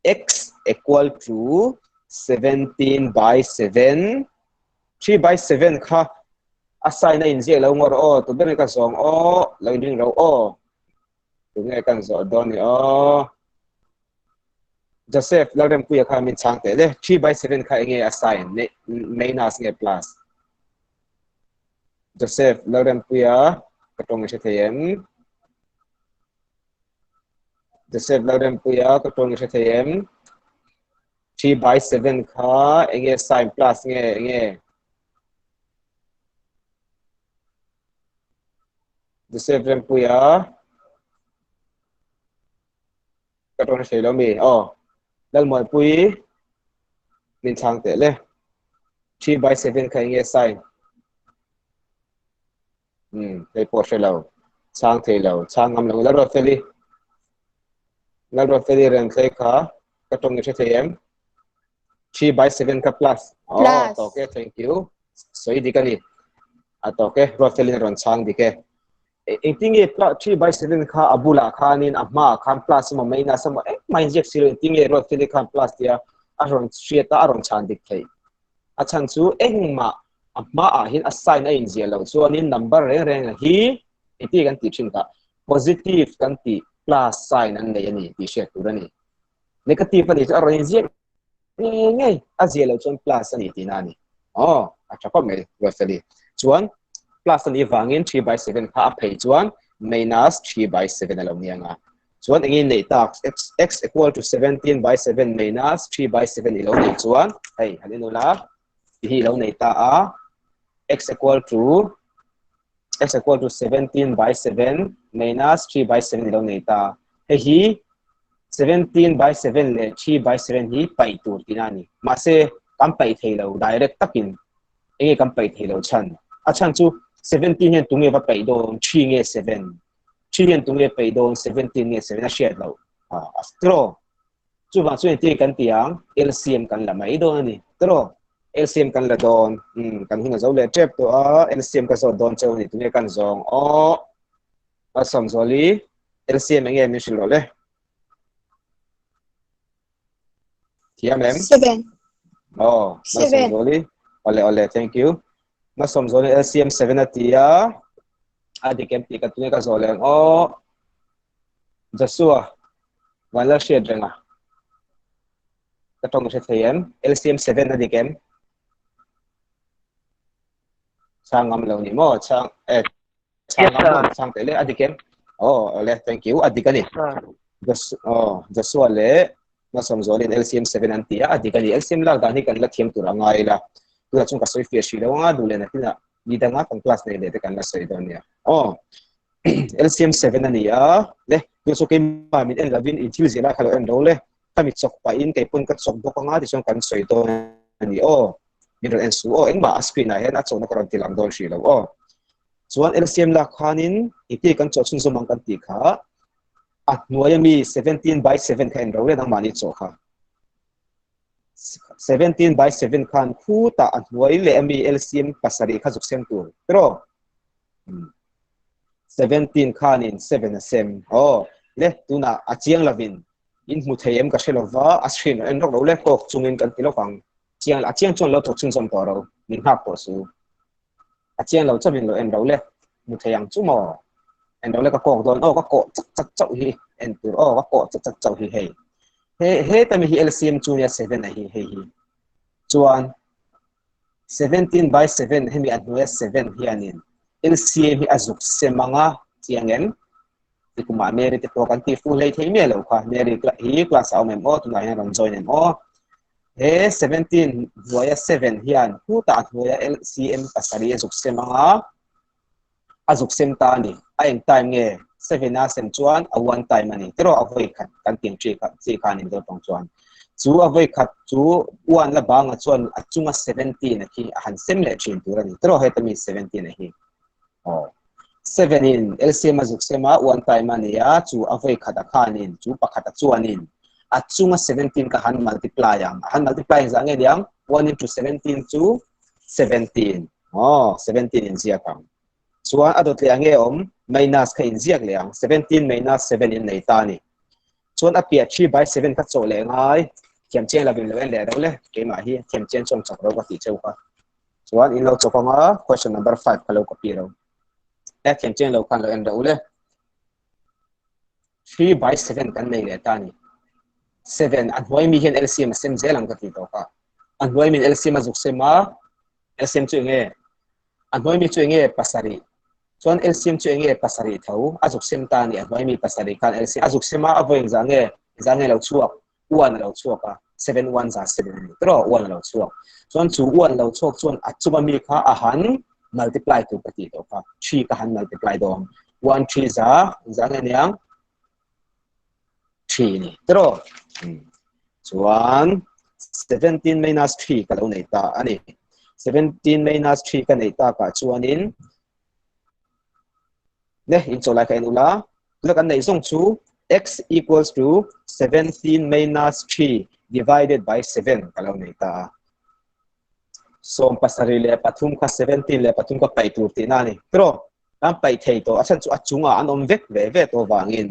X equal to 17 by 7 3 by 7 kha a sign a inziak lo ngawr aw tu ber ka zawng aw lo inring ro aw tu nge kan zawh dawn ni aw Joseph Lalrempuia kha min chhang teh le 3 by 7 kha enge a sign minus nge plus Joseph Lalrempuia ka tawng i hre thei em? Joseph Lalrempuia ka tawng i hre thei em? 3 by 7 kha enge sign plus nge enge? Joseph Rempuia ka tawng hre lo mi aw Lalmuanpui min chhang teh le 3 by 7 kha enge sign hei pawh hre lo chhang thei lo chhang ngam lo Lalruatfeli Lalruatfeli reng thlei kha ka tawng i hre thei em 3 by 7 kha plus oh tawk e thank you sawi dik ani a tawk e Ruatfelin rawn chhang dik e Engtin nge 3 by 7 kha a bulah khanin a hmaah khan plus emaw minus emaw engmah inziak si lo engtin nge Ruatfeli khan plus tia a rawn hriat a a rawn chhan dik theih. A chhan chu engmah a hmaah hian a sign a inziah loh chuanin number reng reng hi engtin nge kan tih thin kha positive kan tih plus sign an nei a ni tih hriat tur a ni. Negative a nih chu a rawn inziak ngei ngei a ziah loh chuan plus a ni tihna a ni. Aw, a tha khawp mai Ruatfeli. Chuan plus a nih vangin 3 by 7 kha a phei chuan minus 3 by 7 a lo ni ang a. Chuan engin neih tak x, x equal to 17 by 7 minus 3 by 7 i lo neih chuan hei han en ula ti hi i lo nei ta a x equal to x equal to 17 by 7 minus 3 by 7 i lo nei ta. Hei hi 17 by 7 leh 3 by 7 hi paih tur tihna a ni. Mahse, kan paih thei lo direct takin enge kan paih thei lo chhan. A chhan chu 17 hian tunge va paih dawn 3 nge 7. 3 hian tunge paih dawn 17 nge 7 a hriat loh. A tiraw. Chuvang chuan engtin kan ti ang LCM kan la mai dawn a ni. Tiraw. LCM kan la dawn. Kan hun a zo leh tep tawh a. LCM ka zawt dawn cheu a ni. Tunge kan zawng aw. A Sawmzuali LCM enge min hrilh rawh le. Thiam em? 7. Oh, 7. Ole, ole, thank you. Masawm zawlin LCM 7 a ti a. A dik em tih ka tunge ka zawh leh ang aw. Joshua, van la hriat reng a. Ka tawng hre thei em? LCM 7 a dik em? Chhang ngam lo ni maw? Chhang eh chhang Yes, ngam sir. lo chhang teh le a dik em? Oh, ole, thank you. A dik a ni. Yes, sir. Joshua, oh, Joshua leh Masawm zawlin LCM 7 an ti a, a dik a ni. LCM lak dan hi kan la thiam tur a ngai ila. Tunah chuan ka sawi fiah hrih lo anga duh leh nakinah ni danga kan class nei leh te kan la sawi dawn nia. Aw, LCM 7 a ni a, le tunah chuan keimah min en lovin in thil zir lai kha lo en ro le. Khami chawk pahin kei pawn ka chawk bawk anga tichuan kan sawi dawn a ni aw. Min rawn en suh aw, engmah a screen ah hian a chawhna ka rawn ti lang dawn hrih lo aw. Chuan LCM lak khanin engtin kan chawh chhunzawm ang kan tih kha A hnuai ami 17 by 7 kha en ro le nangmahni chaw kha. 17 by 7 khan khutah a hnuai leh ami LCM pasarih kha zuk sem tur. Tiraw? 17 khanin 7 a sem. Aw, le tunah a chiang lovin in hmu thei em ka hre lova, a screen en rawk lo le kawk chungin kan ti lawk ang. Chiang a chiang chuan lo thawk chhunzawm tawh ro, min nghak tawh su. A chiang lo chauhin lo en ro le. Hmu thei ang chu maw? En ro le ka kawk dawn. Aw ka kawh chak chak chauh hi en tur. Aw ka kawh chak chak chauh hi hei. He he tami hi LCM chu nia 7 a hi hei hi. Chuan 17 by 7 hemi a hnuaia 7 hianin LCM hi a zuk sem anga chiang em? Tikumah Mary te pawh kan tih fuh hlei thei miah lo kha. Mary hi class a awm em aw? Tunah hian rawn join em aw? He 17 hnuaia 7 hian khutah a hnuaia LCM pasarih a zuk sem anga a zuk sem ta a ni. A eng time nge? 7 a sem chuan a one time a ni. Tiraw a vawi khat kan tih ang chi kha chi kha a ni dawn tawng chuan. Chu a vawi khat chu one la banga chuan a chunga 17 a khi a han sem leh thin tur a ni. Tiraw heta mi 17 a hi. Aw. 7 in LCM a zuk sem a, one time a ni a, chu a vawi khat a khanin, chu pakhat a chuanin a chunga 17 ka han multiply ang. A han multiply engzah nge niang? 1 into 17 chu 17. Aw, 17 in ziak ang. Chuan a dawt leh ang nge awm? Minus kha in ziak leh ang. 17 minus 7 in nei ta a ni. Chuan a piah 3 by 7 kha chawh leh ngai. Thiam chiang lovin lo en leh ro le. Keimah hi thiam chiang chuan chak ro ka tih cheu kha. Chuan in lo chawk anga question number 5 kha lo copy ro. E thiam chiang lo khan lo en ro le. 3 by 7 kan nei leh ta ni. 7 a hnuai mi hian LCM a sem zel ang ka ti tawh kha. A hnuai min LCM a zuk sem a, LCM chu enge? A hnuai mi chu enge? Pasarih. Chuan LCM chu enge? Pasarih tho. A zuk sem ta ni a hnuai mi pasarih khan LCM a zuk sem a, a vawi engzah nge? Engzah nge lo chhuak? Uan a lo chhuak a, 7 uan za 7 a ni tiraw? Uan a lo chhuak. Chuan chu uan lo chhuak chuan a chunga mi kha a han multiply tur ka tih tawh kha. 3 ka han multiply dawn. 1 3 za, engzah nge niang? 3 ni tiraw? Chuan 17 minus 3 ka lo nei ta a ni. 17 minus 3 ka nei takah chuanin ne in chaw lai kha en ula tuna kan neih zawng chu x equals to 17 minus 3 divided by 7 ka lo nei ta a. Sawm pasarih leh pathum kha 17 leh pathum ka paih tur tihna a ni. Tiraw? Kan paih thei tawh a chhan chu a chungah an awm vek ve ve tawh vangin.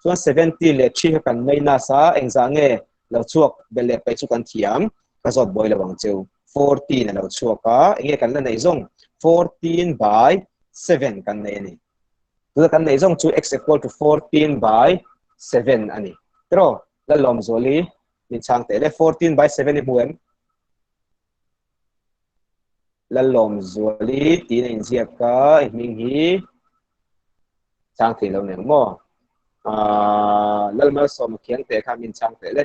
Chuan 17 leh 3 kha kan minus a, engzah nge lo chhuak belh leh paih chu kan thiam, ka zawt buai lo ang cheu. 14 a lo chhuak a, enge kan la neih zawng? 14 by 7 kan nei a ni. Tuna kan neih zawng chu x equal to 14 by 7 a ni. Tiraw? Lalawmzuali min chhang teh le. 14 by 7 i hmu em? Lalawmzuali tiin a inziak a, i hming hi chhang thei lo nen maw? Ah, Lalmalsawma khiang teh kha min chhang teh le.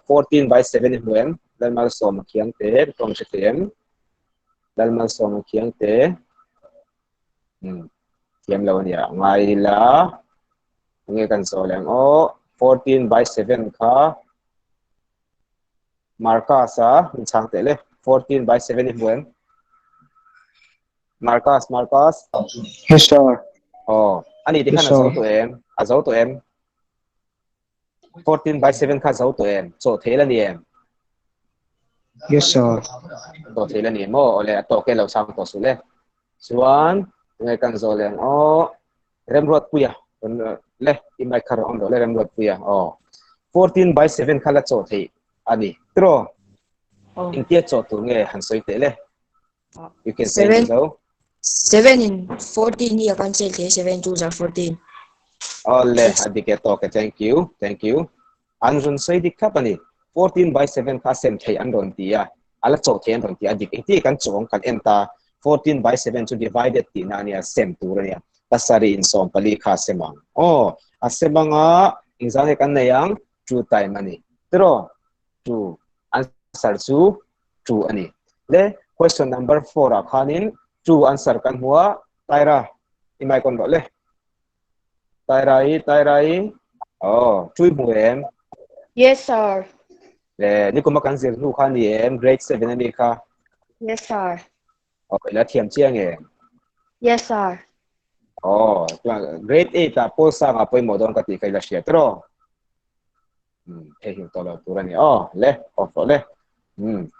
14 by 7 i hmu em? Lalmalsawma khiang teh, ka tawng hre thei em? Lalmalsawma khiang teh. Thiam lo ania, ngai ila. Nge kan sawi leh ang aw. 14 by 7 kha Marcus a min chhang teh le. 14 by 7 i hmu em? Marcus, Marcus. Yes sir. Oh, ani ti khan a zo tawh em? A zo tawh em? 14 by 7 kha zo tawh em? Chaw thei la ni em? Yes sir. Chaw thei la ni em? Aw, ole a tawk e lo chhang tawh suh le. Chuan, nge kan zo leh ang aw. Remruatpuia le i mic kha rawn on rawh le Remruatpuia. Aw. 14 by 7 kha la chaw thei a ni. Tiraw? Engtia chaw tur nge han sawi teh le? You can say 7 Mizo. 7 in 14 hi a cancel thei 7 2 are 14. Ole, a dik e tawk e, thank you, thank you. An rawn sawi dik thlap a ni. 14 by 7 kha a sem thei an rawn ti a, a la chawh thei an rawn ti a, a dik engtin kan chawng kan en ta, 14 by 7 chu divided tihna a nia, sem tur a nia, pasarih in 14 kha a sem ang. Aw, a sem anga engzah nge kan nei ang? 2 time a ni. Tiraw? 2. Answer chu 2 a ni. Le, question number 4 ah khanin 2 answer kan hmu a, Taira, i mic on rawh le. Taira i, Taira i, oh, 2 i hmu em? Yes, sir. Le, nikuma kan zir hnu kha ni em? Grade 7 a mi kha. Yes, sir. Oh, ila thiam chiang em? Yes, sir. Oh, grade 8 ah pawl sang ah pawimawh dawn ka tih kha ila hria tiraw? Hei hi tawh lo tur a ni. Aw, le, off rawh le.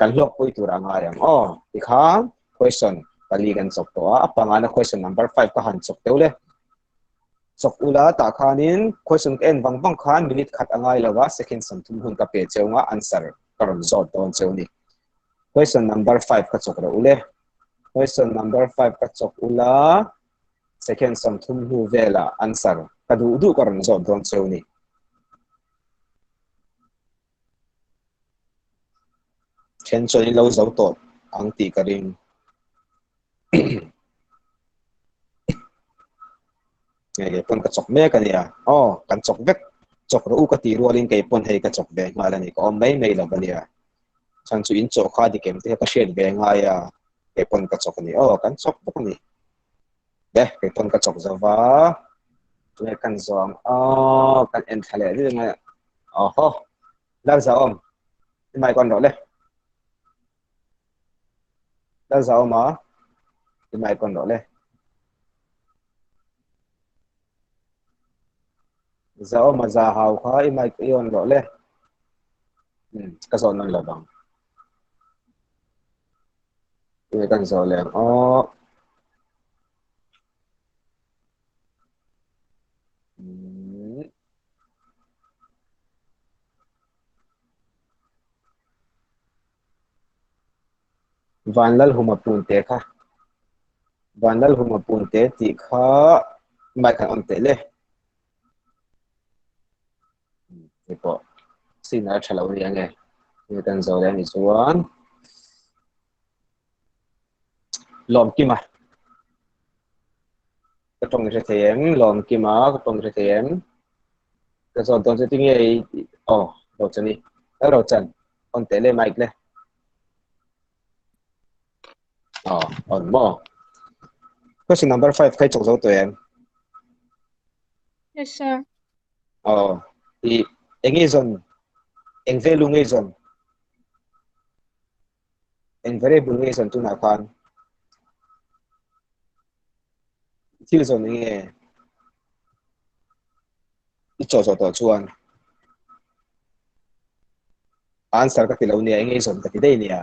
Kan hlawk pui tur a ngai ang. Aw, tikhan question pali kan chawk tawh a, a pangana question number 5 ka han chawk deuh le. Chawk ula tah khanin question ka en vang vang khan minute khat a ngai lo a, second 30 hun ka pe cheu nga answer ka rawn zawt dawn cheu ni. Question number 5 ka chawk rawh ule. Question number 5 ka chawk ula second 30 hnu vela answer ka duh duh ka rawn zawt dawn cheu ni. Then chuan in lo zo tawh ang tih ka ring. Nge kei pawn ka chawk mek a nia. Aw, kan chawk vek. Chawk rawh u ka tih rualin kei pawn hei ka chawk ve nghal a ni. Ka awm mai mai lo a nia. Chhan chu in chawh kha dik em te kha ka hriat ve ngai a, kei pawn ka chawk a ni. Aw, kan chawk bawk a ni. Le, kei pawn ka chawk zo va. Tunge kan zawng? Aw, kan en thla leh reng a. Aw haw, Lalzawm, i mic on rawh le. Lalzawma, i mic on rawh le. Zaoma za hau kha i mic i on rawh le. Ka zawh nawn lo vang. Tunge kan zawh leh ang aw. Vanlalhuma punte kha Vanlalhuma punte tih kha mic han on teh le. Hei pawh signal a tha lo nia nge. Hei kan zo leh a nih chuan Lawmkima ka tawng hre thei em? Lawmkima ka tawng hre thei em? Ka zawt dawn chu tinge i aw Rochani Lal Rochan on teh le mic le. Aw on maw? Question number 5 khai chawk zo tawh em? Yes sir. Aw i eng nge zawn eng value nge zawn? Eng variable nge zawn tunah khan? Thil zawn eng nge? I chawh zawh tawh chuan answer ka ti lo nia, eng nge zawn ka ti daih nia.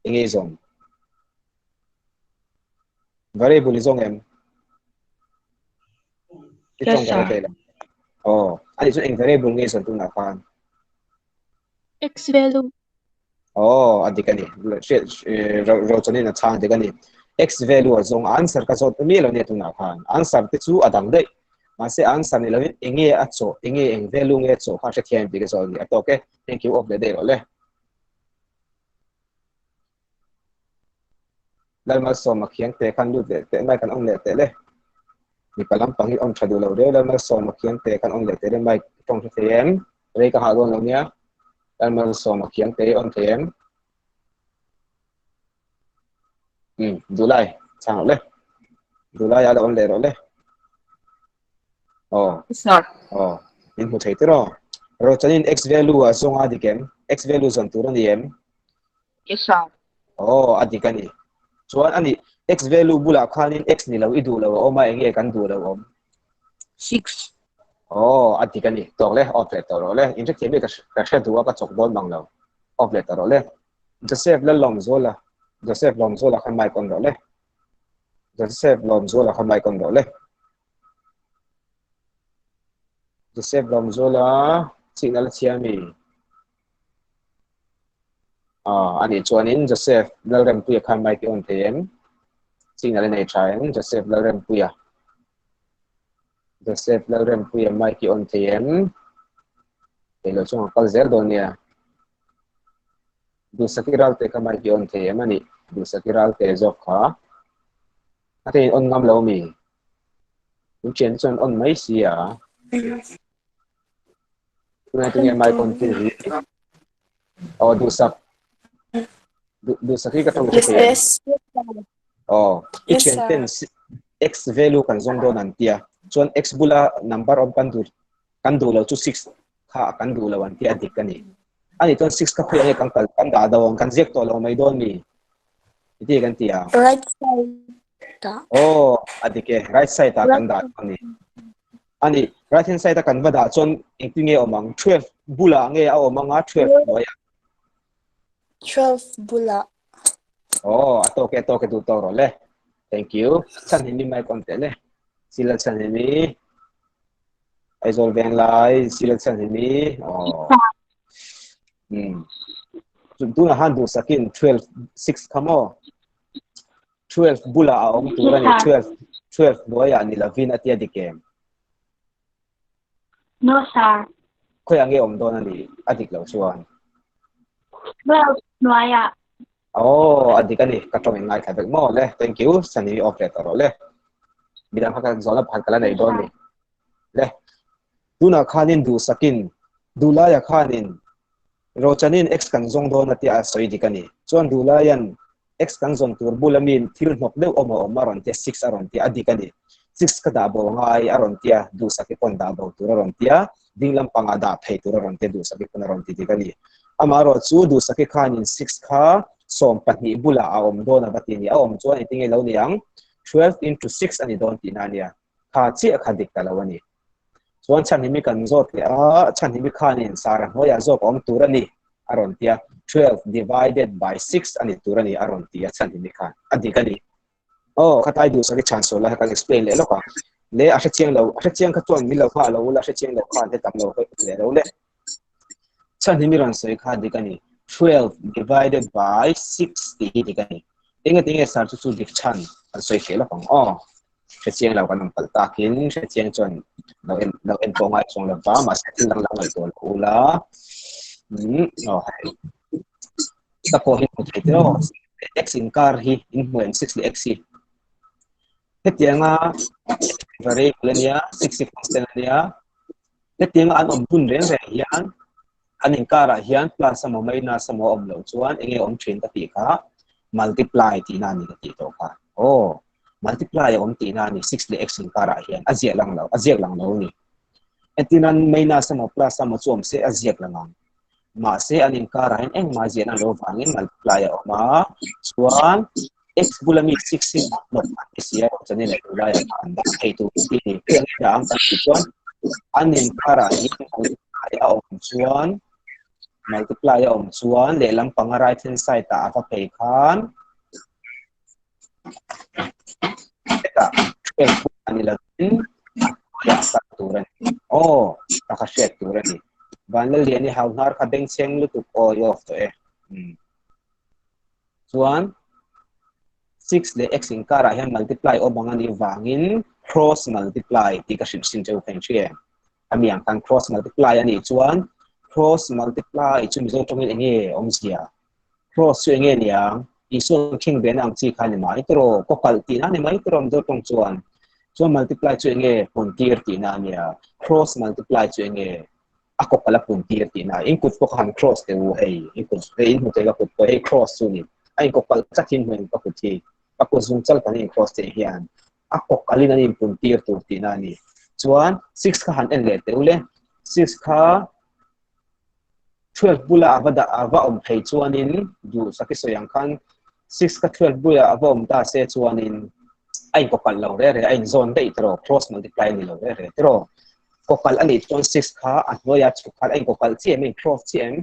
Eng nge zawn? Variable i zawng em? I Yes, tawng ka sir. hre thei lo. Aw, ani chu eng variable nge zawn tunah khan? X value. Oh, a dik a ni. Rochanin a chhang dik a ni. X value a zawng answer ka zawt mi lo nia tunah khan. Answer te chu a dang daih. Mahse answer ni lovin enge a chawh, enge eng value nge chawh kha hrethiam tih ka zawt a ni. A tawk e. Thank you off leh daih rawh le. Lalmalsawma khiang te khan lut leh teh mai kan awm leh teh le. Mipa lampang hi awm tha duh lo reu Lalmalsawma khiang te khan awm leh teh le mic tawng hre thei em? Rei ka hah dawn lo nia. Lalmalsawma khiang te hi awm thei em? Duhlai chhang rawh le. Duhlai a lo awm leh rawh le. Aw. Sir. Aw, min hmu thei tiraw? Rochanin x value a zawng a dik em? X value zawn tur a ni em? Yes sir. Aw, a dik a ni. Chuan a ni, x value bulah khanin x ni lo i duh lo a awm a, eng nge kan duh lo awm? 6. Aw, a dik a ni. Tawk le, off leh tawh rawh le. Inhrethiam hi ka hre duh a, ka chawk dawn mang lo. Off leh tawh rawh le. Joseph Lallawmzuala, Joseph Lawmzuala khan mic on rawh le. Joseph Lawmzuala kha mic on rawh le. Joseph Lawmzuala chihna la chhia mi. Ah, ani chuanin Joseph Lalrempuia khan mic i on thei em? Signal i nei tha em? Joseph Lalrempuia. Joseph Lalrempuia mic i on thei em? Thei lo chuan kal zel dawn nia. Duhsaki Ralte kha mic i on thei em ani? Duhsaki Ralte zawk kha. A te in on ngam lo mi? In thian chuan on mai si a. Tunai tunge mic on tu hi? Oh, duhsak. Duhsak hi ka tawng Yes, thei em? yes. Oh, i Yes, thian sir. ten x value kan zawng dawn an tia. Chuan x bula number awm kan duh kan duh lo chu 6 kha kan duh lo an tia dik ani. Ani chuan 6 kha khawi ange kan kal kan dah do ang kan ziak tawh lo mai dawn mi. Iti kan ti a. Right side ah. Oh, a dik e. Right side ah kan dah ani. Ani right hand side a kan va dah chuan engtin nge awm ang? 12 bulah nge a awm anga 12 hnuaiah? 12 bulah. Oh, a tawk e, a tawk e duh tawk rawh le. Thank you. Chhan hi mi mic on teh le. Sila chhan hi mi. Aizawl veng lai sila chhan hi mi. Oh. Hmm. Tuna han duh sakin 12 6 kha maw? 12 bulah a awm tur ani 12 12 hnuaiah ni lovin a tia dik em? No sir. Khawiah nge awm dawn ani a dik loh chuan? 12 hnuaiah. Oh, a dik ani ka tawng in ngaithla vek maw le. Thank you. Sani off leh tawh rawh le. Midang kha ka zawhna pakhat ka la nei dawn ni. Le. Tunah khanin duhsakin duhlaia khanin Rochanin X kan zawng dawn a tia a sawi dik a ni. Chuan Duhlaia'n X kan zawn tur bula miin thil hnawk deuh awm a awm a rawn tia, six a rawn tia, a dik a ni. Six ka dah bo ngai a rawn tia, Duhsaki pawn dah bo tur a rawn tia, ding lampangah dah phei tur a rawn tia, Duhsaki pawn a rawn ti dik a ni. Amaherawh chu Duhsaki khanin six kha 12 bulah a awm dawn a va ti a ni. A awm chuan engtin nge lo ni ang? 12 into six a ni dawn tihna a nia. Kha chiah kha dik ta lo a ni. Chuan chhanhimi kan zawt leh a, chhanhimi khanin Sara hnuaiah zawk a awm tur a ni a rawn ti a, 12 divided by 6 a ni tur a ni a rawn ti a chhanhimi khan. A dik a ni. Aw, khatlai duhsak i chhan sual lai kha kan explain leh lawk a. Le a hrechiang lo, a hrechiang kha chuan min lo nghah lo ula, a hrechiang lo khan he tam lo leh lo le. Chhanhimi rawn sawi kha dik a ni. 12 divided by 6 tih hi dik a ni. Enge tinge sar chu chu dik chhan kan sawi fiah lawk ang aw. Hrechiang lo kan awm palh takin hrechiang chuan lo en lo en pawh ngai chuang lo va mahse thil dang lo ngaihtuah lo ula um aw hei ta pawh hi hmu thei te aw x inkar hi in hmu em 6 leh x hi hetianga variable ania 6 hi constant ania hetianga an awm hun reng reng hian an inkarah hian plus emaw minus emaw awm loh chuan enge awm thin ka tih kha multiply tihna a ni ka tih tawh kha aw multiply a awm tihna a ni 6 leh x inkarah hian a ziah lang lo a ziak lang lo ni entinan minus emaw plus emaw chu awm se a ziak lang ang mahse an inkarah hian engmah ziah lang lo vangin multiply a awm a chuan x bula mi 6 hi hnawk an ti si a chanin leh tulaiah an dah thei tur ti ni heng hi dah ang kan tih chuan an inkarah hian multiply a awm chuan multiply a awm chuan lehlam panga right hand side ah a va phei khan hetah 12 ani lovin a hnuaiah kal tur a ni aw ka kha hriat tur a ni Vanlalliani hau hnar kha bengchheng lutuk aw i off tawh e um Chuan 6 leh x inkarah hian multiply awm ang a nih vangin cross multiply tih ka hrilh sin cheu ka inhria em? A mi ang khan cross multiply a nih chuan cross multiply chu Mizo tawngin eng nge awmzia? Cross chu eng nge niang? Isuan khing vena ang chi kha ni mai tiraw? Kaw kalh tihna ni mai tiraw Mizo tawng chuan? Chuan multiply chu eng nge? Puntir tihna a nia. Cross multiply chu eng nge? a kawp a la pun tir tihna in kut pawh kha han cross teh u hei in kut hei in hmu thei ka kut pawh hei cross chu ni a in kawp kalh tlat hi in hmu ka kut hi ka kut zung chal kan in cross teh hian a kawp kalhin an in pun tir tur tihna a ni chuan 6 kha han en leh teh u le 6 kha 12 bula a va dah a va awm phei chuanin duh saki sawi ang khan 6 kha 12 bula a va awm ta se chuanin a in kawp kalh lo re re a in zawn daih tiraw cross multiply a ni lo re re tiraw Kawkalh a nih chuan 6 kha a hnuaia chhuk khan a inkawkalh chiah em, a incross chiah em?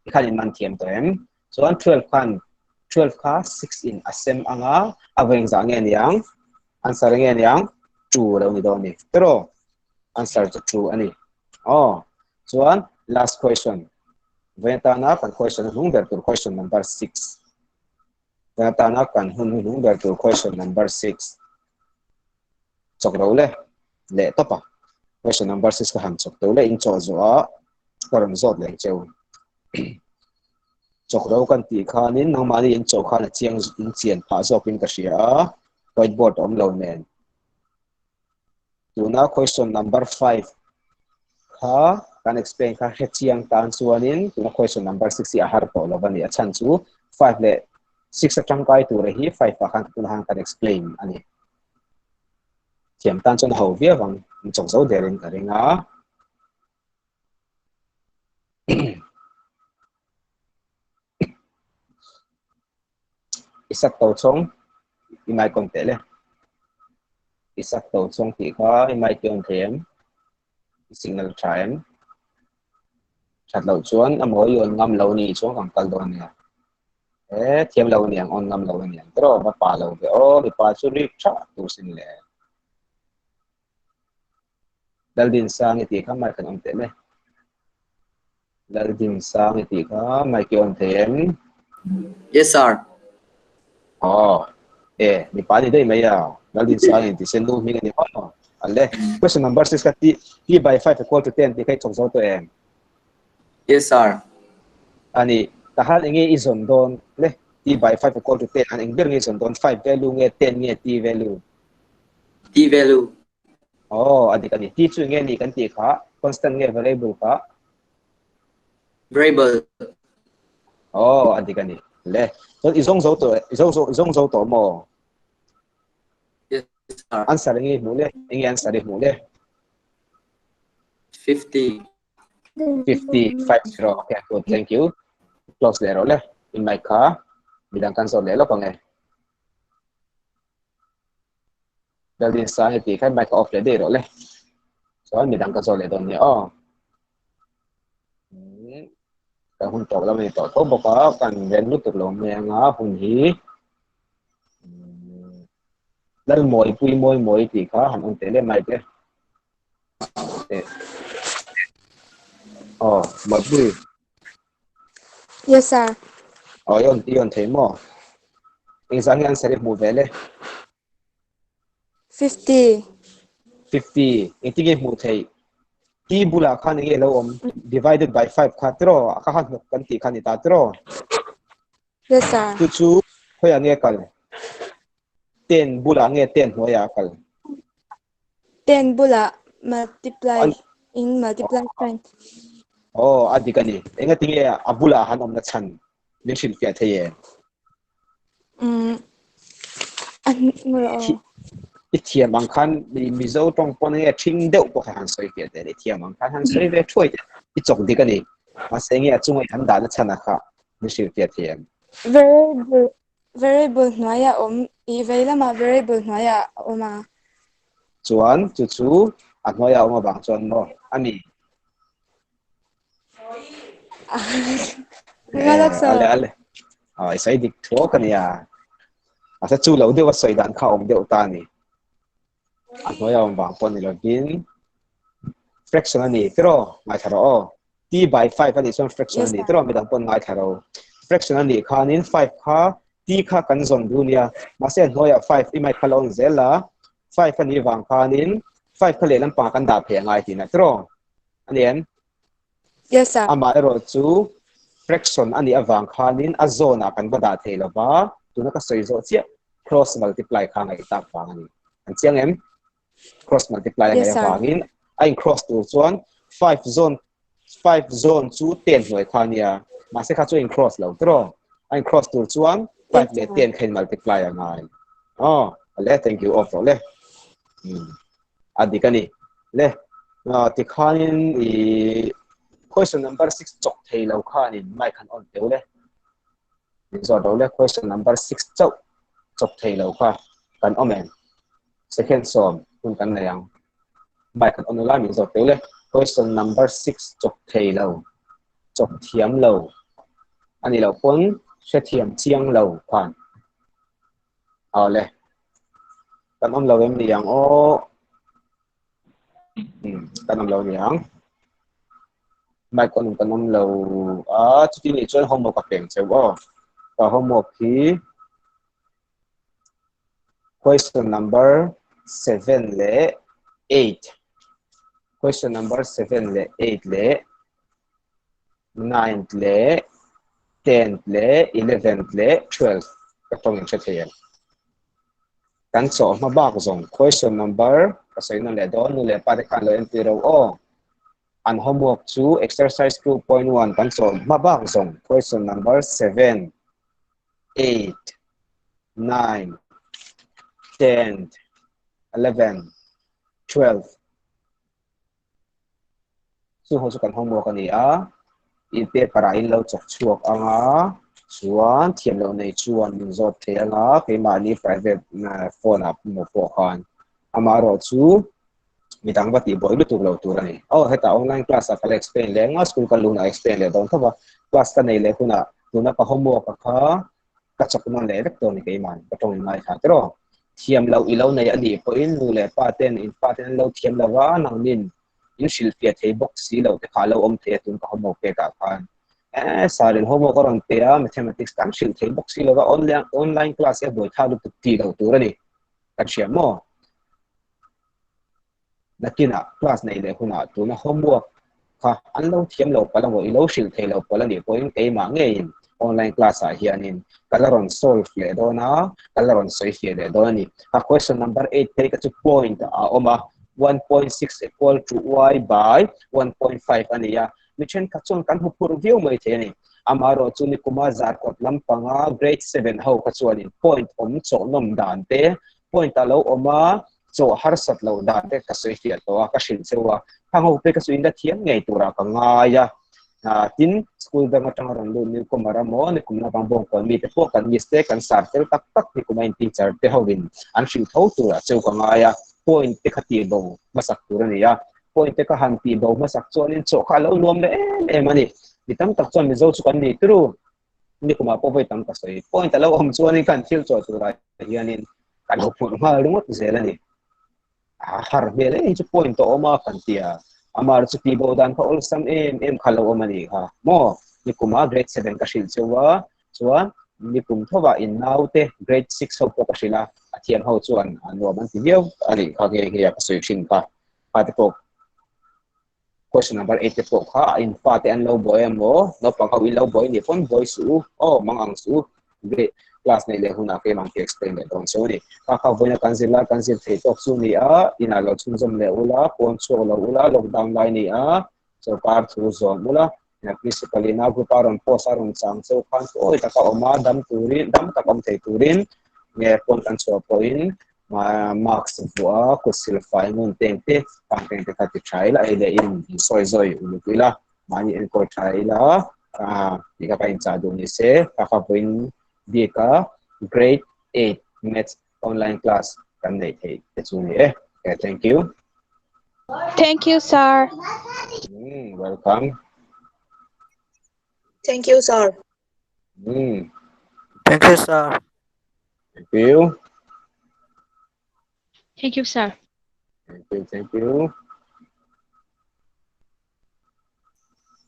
Tikhan in man thiam tawh em? Chuan 12 khan 12 kha 6 in a sem anga a vawi engzah nge niang? Answer nge niang? 2 lo ni dawn ni. Tiraw? Answer chu 2 a ni. Aw. Chuan last question. Vawiin atana kan question hnung ber tur question number 6. Vawiin atana kan hun hnung ber tur question number 6. Chawk ro le leh tawp a. Question number 6 ka han chawk teuh leh in chawh zawh a ka rawn zawt leh ang cheu. Chawk ro kan tih khanin nangmahni in chawh khan a chiang in chian phah zawkin ka hria a whiteboard a awm lo nen. Tuna question number 5 kha kan explain kha hre chiang tan chuanin tuna question number 6 hi a har tawh lo a ni. A chhan chu 5 leh 6 atangkai tura hi 5 ah khan tuna khan kan explain a ni. Thiam tan chuan a ho viau ang in chawk zo derin ka ring a. Isak to chawng i mai kawn teh le. Isak to chawng tih kha i mai tion thei em? I signal tha em? That loh chuan a mawi on ngam lo ni chuan kan kal dawn nia. E thiam lo niang on ngam lo aniang tiraw va pa lo ve aw mipa chu rik tha tur sin le. Laldinsang i tih kha mic an awm teh le. Laldinsang i tih kha mic i on thei em? Yes sir. Oh, e mipa ni daih mai a. Laldinsang in ti se nu hming ani maw? Ale. Question number 6 kha t t by 5 equal to 10 tih kha i chawk zo tawh em? Yes sir. Ani tahan enge i zawn dawn le t by 5 equal to 10 an eng ber nge i zawn dawn 5 value nge 10 nge t value? T value. Oh, a dik a ni. T chu nge ni kan tih kha constant nge variable kha? Variable. Oh, a dik a ni. Le. Chuan i zawng zo tawh i zawng zo i zawng zo tawh maw? Yes, sir. Answer enge i hmuh le? Enge answer i hmuh le? 50. 50 50 okay good thank you close leh rawh le in mic kha midang kan zawt leh lawk ang e Building sang heti khan mic off leh daih rawh le. Chuan midang ka zawt leh dawn nia aw. Kan hun tawh lo ani tawh tho bawk a, kan ren lutuk lo mai anga hun hi lal mawi pui mawi mawi tih kha han awm teh le mic e. Aw, mawi pui. Yes sir. Aw, i on i on thei maw? Engzah nge answer i hmuh ve le? 50. 50. Engtin nge hmuh theih? T bulah khan enge lo awm? Divided by 5 kha tiraw? A kha kha hnawk kan tih kha ni ta tiraw? Yes sir. Chu chu khawiah nge kal? 10 bulah nge 10 hnuaiah a kal? 10 bulah multiply in multiply sign. Oh, a dik a ni. Engati nge a bulah han awmna chhan min hrilhfiah thei em? I thiam ang khan Mizo tawng pawn nge ṭhing deuh pawh kha han sawi fiah teh i thiam ang khan han sawi ve thuai teh i chawk dik a ni. Mahse nge a chunga i han dahna chhan a kha min hrilhfiah thei em? Variable variable hnuaiah awm i vei lamah variable hnuaiah a awm a. Chuan chu chu a hnuaiah a awm avang chuan maw a ni. Ale ale. Ai sai dik thuak ania. A sa chu lo deuh a sawi dan kha awm deuh ta ni. A hnuai a awm vang pawh ni lovin fraction a ni tiraw ngaithla rawh aw. T by 5 a nih chuan fraction a ni tiraw midang pawn ngaithla ro. Fraction a nih khanin 5 kha T kha kan zawn duh nia. Mahse a hnuaiah 5 i mai kha lo awm zel a. 5 a nih vang khanin 5 kha lehlam pangah kan dah phei a ngai tihna tiraw. A ni em? Yes sir. Amah erawh chu fraction a nih avang khanin a zawn ah kan va dah thei lova, tuna ka sawi zawh chiah cross multiply kha ngaih tak vang a ni. An chiang em? Cross multiply a ngaih avangin a in cross tur chuan 5 zawn 5 zawn chu 10 hnuai kha nia, mahse kha chu in cross lo tiraw? A in cross tur chuan 5 leh 10 kha in multiply a ngai. Oh, le thank you off rawh le. A dik a ni. Le, tikhanin i question number 6 chawk thei lo khanin mic han on teu le. Min zawt lo le, question number 6 chauh chawk thei lo kha kan awm em? Second sawm hun kan nei ang. Mic han on ula min zawt teu le. Question number 6 chawk thei lo, chawk thiam lo ani lo pawn hrethiam chiang lo khan. Awle. Kan awm lo em ni ang aw. Kan awm lo ni ang. Mic on kan awm lo a, chuti nih chuan homework a peng cheu aw. Ka homework hi question number 7 leh 8. Question number 7 leh 8 leh 9 leh 10 leh 11 leh 12 ka tawng in hre thei em? Kan chawh hma bak zawng question number ka sawi nawn leh dawn nu leh pa te khan lo entir ro aw. An homework chu exercise 2.1 kan chawh hma bak zawng question number 7, 8, 9, 10, 11, 12. Chu ho chu kan homework a ni a, i paper ah in lo chawk chhuak ang a, chuan thiam loh nei chuan min zawt thei ang a, keimahni private phone ah emaw pawh khan amaherawh chu midang va tih buai lutuk lo tur a ni. Aw hetah online class ah ka la explain leh ang a, school ka luhna explain leh dawn tho va, class ka nei leh hunah tuna ka homework a kha ka chawk nawn leh vek tawh ni keimah ka tawng in ngaithla tiraw. Thiam loh i lo nei a nih pawhin nu leh pa ten in pa ten an lo thiam lo va, nangnin in hrilhfiah thei bawk si loh te kha a lo awm thei a tun ka homework pek ah khan. Eh sir in homework a rawn pe a, mathematics kan hrilh thei bawk si lo va, online class hi a buaithlak lutuk tih loh tur a ni. Kan hria maw? Nakinah class nei leh hunah tuna homework kha an lo thiam lo palh emaw i lo hrilh thei lo palh a nih pawhin keimah ngeiin online class ah hianin ka la rawn solve leh dawn a, ka la rawn sawi fiah leh dawn a ni. A question number 8 phei kha chu point a awm a, 1.6 equal to y by 1.5 a ni a, mi thenkhat chuan kan hmu phurh viau mai thei a ni. Amaherawh chu nikuma zarkawt lampanga grade 7 ho kha chuanin point awm chawhnawm dan te, point a lo awm a, chaw harsat loh dan te ka sawi fiah tawh a, ka hrilh cheu a, khang ho phei ka chu in la thiam ngei turah ka ngai a, tin school dang atanga rawn lut newcomer emaw nikum naupang bawngkawn mite pawh kan miss te kan sar fel tak tak nikum a in teacher te ho in an hrilh tho turah cheu ka ngai a, point te kha tih bo hmasak tur a ni a, point te ka han tih bo hmasak chuanin chaw kha a lo nuam leh em em a ni, mi tam tak chuan Mizo chu kan ni turu nikumah pawh vawi tam ka sawi point a lo awm chuanin kan thil chaw turah hianin kan ho phurh nghal ringawt zel a ni. A har hmel em chu point a awm a kan ti a, amar chu tih bo dan kha awlsam em em kha lo awm a ni kha maw nikumah grade 7 ka hrilh cheu a chuan nikum thovah in naute grade 6 ho pawh ka hrilh a a thiam ho chuan a nuam an ti viau a nih kha nge nge a ka sawi thin kha kha te pawh Question number 8 te pawh kha a in fa te an lo buai emaw naupang ho in lo buai nih pawn buai suh u aw mang ang suh u grade class nei leh hunah keimah ang khi explain leh dawn chu a ni. Kha kha vawiina kan zir lai kan zir thei tawk chu ni a inah lo chhunzawm leh ula pawn chhuak lo ula lockdown lai ni a sorkar thu zawm ula principal in a group a rawn post a rawn chang cheu khan pawi taka awm a dam turin dam tak awm thei turin nge pawn kan chhuah pawhin mask vuah a kut sil fai ngun teng te pang teng te kha ti tha ila ei leh in in sawi zawi uluk ila mahni enkawl tha ila tih kha ka inchah duh ni se kha kha vawiin bik a grade 8 maths online class kan neih theih te chu ni e. Okay, thank you. Thank you, sir. Welcome. Thank you, sir. Thank you, sir. Thank you. Thank you, sir. Thank you, thank you.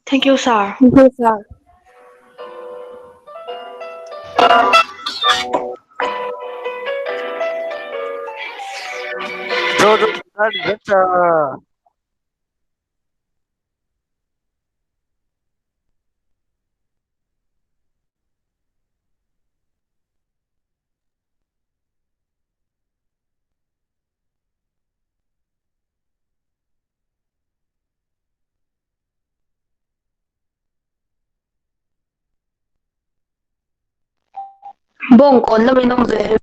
Thank you, sir. Thank you, sir. Jojo Adventure. Bawngkawn lamin awm zel.